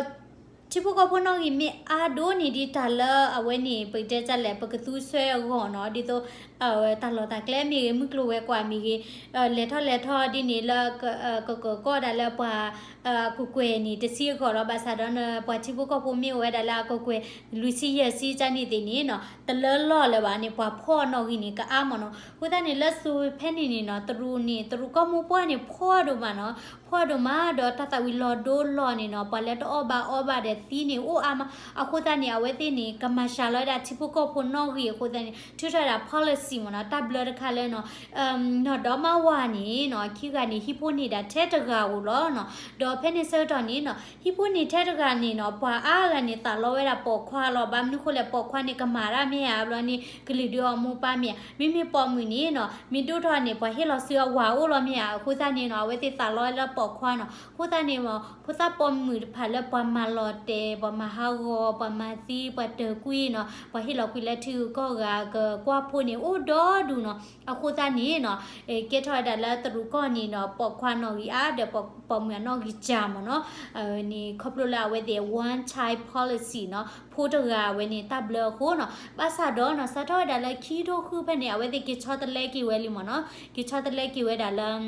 ဒီးထံဖိကီၢ်ဖိနီၣ်ဂံၢ်မ့ၢ်အါဒိၣ်န့ၢ်ဒံးတၢ်လၢအဝဲန့ၣ် ပတဲတၢ်လဲၣ် ပကသူစွဲအဂီၢ်နီၤ, ဒ်သိး တၢ်လီၢ်တၢ်ကျဲမ့ၢ်ဂ့ၤ, မုၢ်ကျိၤဝဲၤကွာ်မ့ၢ်ဂ့ၤ, လဲၤထီၣ်လဲၤထီၣ်ဒ်န့ၣ်လၢ ကကကီၢ်ဒၣ်လၢပှၤ အကကွဲၢ်န့ၣ် တဆံအဂီၢ်လီၤ. ဘၣ်ဆၣ်ဒီး ပှၤထံဖိကီၢ်ဖိမ့ၢ်အိၣ်ဝဲဒၣ်လၢအကကွဲၢ် လွံၢ်ဆံယဲၢ်ဆံကန့ၣ်သ့ၣ်န့ၣ်နီၤ, တလၢလီၢ်လၢၤဘၣ်န့ၣ် ပှၤဖှီၣ်နီၣ်ဂံၢ်န့ၣ် ကအါမ့ၢ်နီၤ. အဃိသတးန့ၣ် လၢစိၤဖဲန့ၣ်န့ၣ်နီၤ, တရူးန့ၣ် တရူးကီၢ်မိၢ်ပှၢ်န့ၣ် ဖှီၣ်ဒိၣ်မးနီၤ, ဖှီၣ်ဒိၣ်မး ဒီးတၢ်သၣ်ဝံၤလီၤဒိလီၤန့ၣ်နီၤ, ပှၤလၢတအီၣ်ဘၣ်အီဘၣ်ဒီးသံန့ၣ် အိၣ်အါမး. အဃိသတးန့ၣ် အဝဲသ့ၣ်န့ၣ် ကမၤစှၤလီၤဝဲဒၣ်ထံဖိကီၢ်ဖိနီၣ်ဂံၢ်အဃိသတးန့ၣ် ထုးထီၣ်ဝဲဒၣ် policy မ့ၢ်နီၤ, တၢ်ဘျၢတခါလၢနီၤ နီၢ်ဒီမါဝၤန့ၣ်နီၤ, ခံဂၤန့ၣ် ဟံၣ်ဖိန့ၢ်ဒၣ်ထဲတဂၤဧိၤလီၤနီၤ. ဒီးဖဲန့ၣ်ဆၢကတီၢ်န့ၣ်နီၤ, ဟံၣ်ဖိန့ၢ်ထဲတဂၤန့ၣ်နီၤ, ပှၤအါဂၤန့ၣ် သးလီဝဲဒၣ်ပိာ်ခွါလီၤ. ဘၣ်မနုၤဃိလဲၣ်, ပိာ်ခွါန့ၣ် ကမၤတၢ်မ့ၢ်ဧါ, ဘျီန့ၣ် ကလုာ်ဒုးအီၣ်မိၢ်ပၢ်မ့ၢ်ဧါ. မ့မ့ၢ်ပိာ်မုၣ်န့ၣ်နီၤ, မ့ၢ်ဒိၣ်ထီၣ်န့ၣ် ပှၤဟ့ၣ်လီၤဆူအဝၤအိၣ်လီၤမ့ၢ်ဧါ. အဃိသတးန့ၣ်နီၤ, အဝဲသ့ၣ်သးလီဝဲလၢပိာ်ခွါနီၤ. အဃိသတးန့ၣ် ဖိသၣ်ပိာ်မုၣ်တဖၣ်လၢပှၤမၤလီၤတဲာ်, ပှၤမၤဟးဂီၤ, ပှၤမၤသံ, ပှၤတၢၢ်ကွံနီၤ, ပှၤဟ့ၣ်လီၤကွံာ်လၢထံဂုၤကီၢ်ဂၤကကွၢ်ဖိန့ၣ် အိၣ်ဒီဒူၣ်နီၤ. အဃိသတးန့ၣ်နီၤ, ကဲထီၣ်ဝဲဒၣ်လၢတရူးကီၢ်န့ၣ်နီၤ, ပိာ်ခွါနီၣ်ဂံၢ်အါဒီး ပိာ်မုၣ်အနီၣ်ဂံၢ်စှၤမ့ၢ်နီၤ. န့ၣ် ခီဖျိလၢအဝဲသ့ၣ် one child policy နီၤ, ဖိတဂၤအဝဲန့ၣ် တၢ်ဘျၢအဃိနီၤ. ဘၣ်ဆၣ်ဒီးနီၤ, စးထီၣ်ဝဲဒၣ်လၢခံထိဃုဖဲန့ၣ် အဝဲသ့ၣ်က့ၤဆီတလဲက့ၤဝဲလံမ့ၢ်နီၤ. က့ၤဆီတလဲက့ၤဝဲဒၣ်လၢ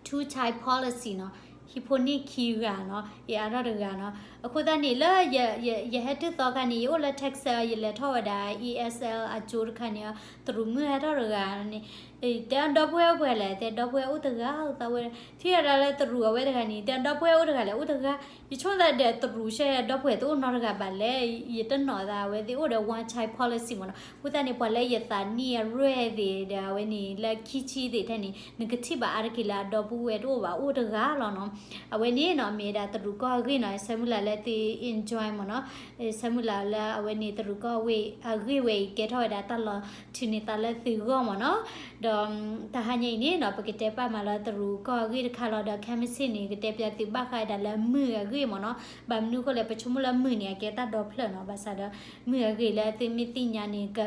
two child policy နီၤ, ဟံၣ်ဖိန့ၢ်ခံဂၤနီၤ, ယအါထီၣ်တဂၤနီၤ. အဃိသတးန့ၣ် လၢယဟဲတုၤသီခါန့ၣ် ယအိၣ်လၢ Texas ယလဲၤထီၣ်ဝဲဒၣ် E S L အကၠိတခါန့ၣ်, တရူးမုၣ်ဟဲထီၣ်တဂၤန့ၣ်, တဲဒီပုၢ်ဝဲၢ်အိၣ်ပှဲၤလဲၣ်, တဲဒီပုၢ်ဝဲၢ်အိၣ်တဂၤ, သးဝဲ ထံၣ်ဝဲဒၣ်လၢတရူးအဝဲတဂၤန့ၣ် တဲဒီပုၢ်ဝဲၢ်အိၣ်တဂၤလဲၣ်, အိၣ်တဂၤ. ယဆိကမိၣ်သးဒီးတရူးဆၢ ဒီပုၢ်ဝဲၢ်တအိၣ်နီတဂၤဘၣ်လဲၣ်. ယတနီၣ်သး အဝဲသ့ၣ်အိၣ်ဒီး one child policy မ့ၢ်နီၤ. အဃိသတးန့ၣ် ပှၤလၢယသးနံၣ်အရွဲၣ်သ့ၣ်ဒီး အဝဲန့ၣ်လၢခံဆံသ့ၣ်ထဲန့ၣ် နကထံၣ်ဘၣ်အါတက့ၢ်လၢအဒီပုၢ်ဝဲၢ်တအိၣ်ဘၣ်, အိၣ်တဂၤလီၤနီၤ. အဝဲန့ၣ်နီၤ မ့ၢ်ဝဲဒၣ်တရူးကီၢ်အဂ့ၢ်နီၤ, ဆၢမုၢ်လၢ်လၢသု enjoy မ့ၢ်နီၤ. ဆၢမုၢ်လၢ်လၢအဝဲန့ၣ် တရူးကီၢ်အဂ့ၢ်ဝဲအံၤ ကဲထီၣ်ဝဲဒၣ်တၢ်လီၤထုးန့ၢ်သးလၢသုဂီၢ်မ့ၢ်နီၤ. ဒီးတဟါညါအံၤန့ၣ်နီၤ ပကတဲပာ်မးလၢတရူးကီၢ်အဂ့ၢ်တခါလီၤ. ဒီးခဲမုၢ်ဆ့ၣ်န့ၣ် ကတဲပၠးသုဘၣ်ဃးဒၣ်လၢမုၢ်အဂ့ၢ်မ့ၢ်နီၤ. ဘၣ်မနုၤအဃိလဲၣ်, ပဆိကမိၣ်လၢမုၢ်န့ၣ် အကဲတၢ်ဒီဖျၢၣ်နီၤ. ဘၣ်ဆၣ်ဒီး မုၢ်အဂ့ၢ်လၢသုမ့ၢ်သ့ၣ်ညါန့ၣ် က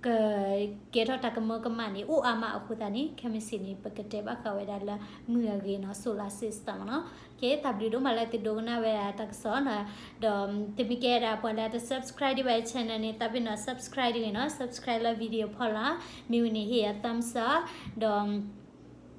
ကကဲထီၣ်တၢ်ကမၢကမၣ်န့ၣ် အိၣ်အါမးအဃိသတးန့ၣ် ခဲမုၢ်ဆ့ၣ်န့ၣ် ပကတဲဘၣ်ဃးဝဲဒၣ်လၢမုၢ်အဂ့ၢ်နီၤ, solar system မ့ၢ်နီၤ. ကဲ တၢ်ဘျုးဒိၣ်မးလၢသုဒိကနၣ်ဝဲဒၣ်တၢ်ကစီၣ်နီၤ. ဒီးသုမ့ၢ်ကဲဒၣ်ပှၤလၢတ subscribe ဒံးဘၣ် channel န့ၣ် သးပ့ၤနီၣ် subscribe တဂ့ၤနီၤ, subscribe လၢ video ဖီလာ်. မ့ၢ်ဝံၤန့ၣ် ဟ့ၣ်ယၤ thumbs up ဒီး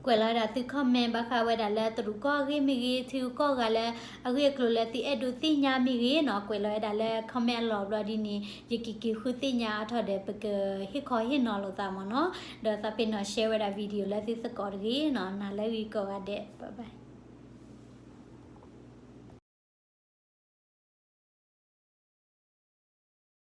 ကွဲးလီၤဝဲဒၣ်သု comment ဘၣ်ဃးဝဲဒၣ်လၢတရူးကီၢ်အဂ့ၢ်မ့ၢ်ဂ့ၤ, ထံဂုၤကီၢ်ဂၤလၢအဂ့ၢ်အကျိၤလၢသုအဲၣ်ဒိးသ့ၣ်ညါမ့ၢ်ဂ့ၤနီၤ, ကွဲးလီၤဝဲဒၣ်လၢ comment အလီၢ်ဘျီဒ်န့ၣ် ယကက့ၤဃုသ့ၣ်ညါအါထီၣ်ဒီး ပကဟ့ၣ်ခီဟ့ၣ်နီၤလိာ်သးမ့ၢ်နီၤ. ဒီးသးပ့ၤနီၣ် share ဝဲဒၣ် video လၢသုသကိးတဂ့ၤနီၤ. နၤလၢဂ့ၤကိးဂၤဒဲး bye bye.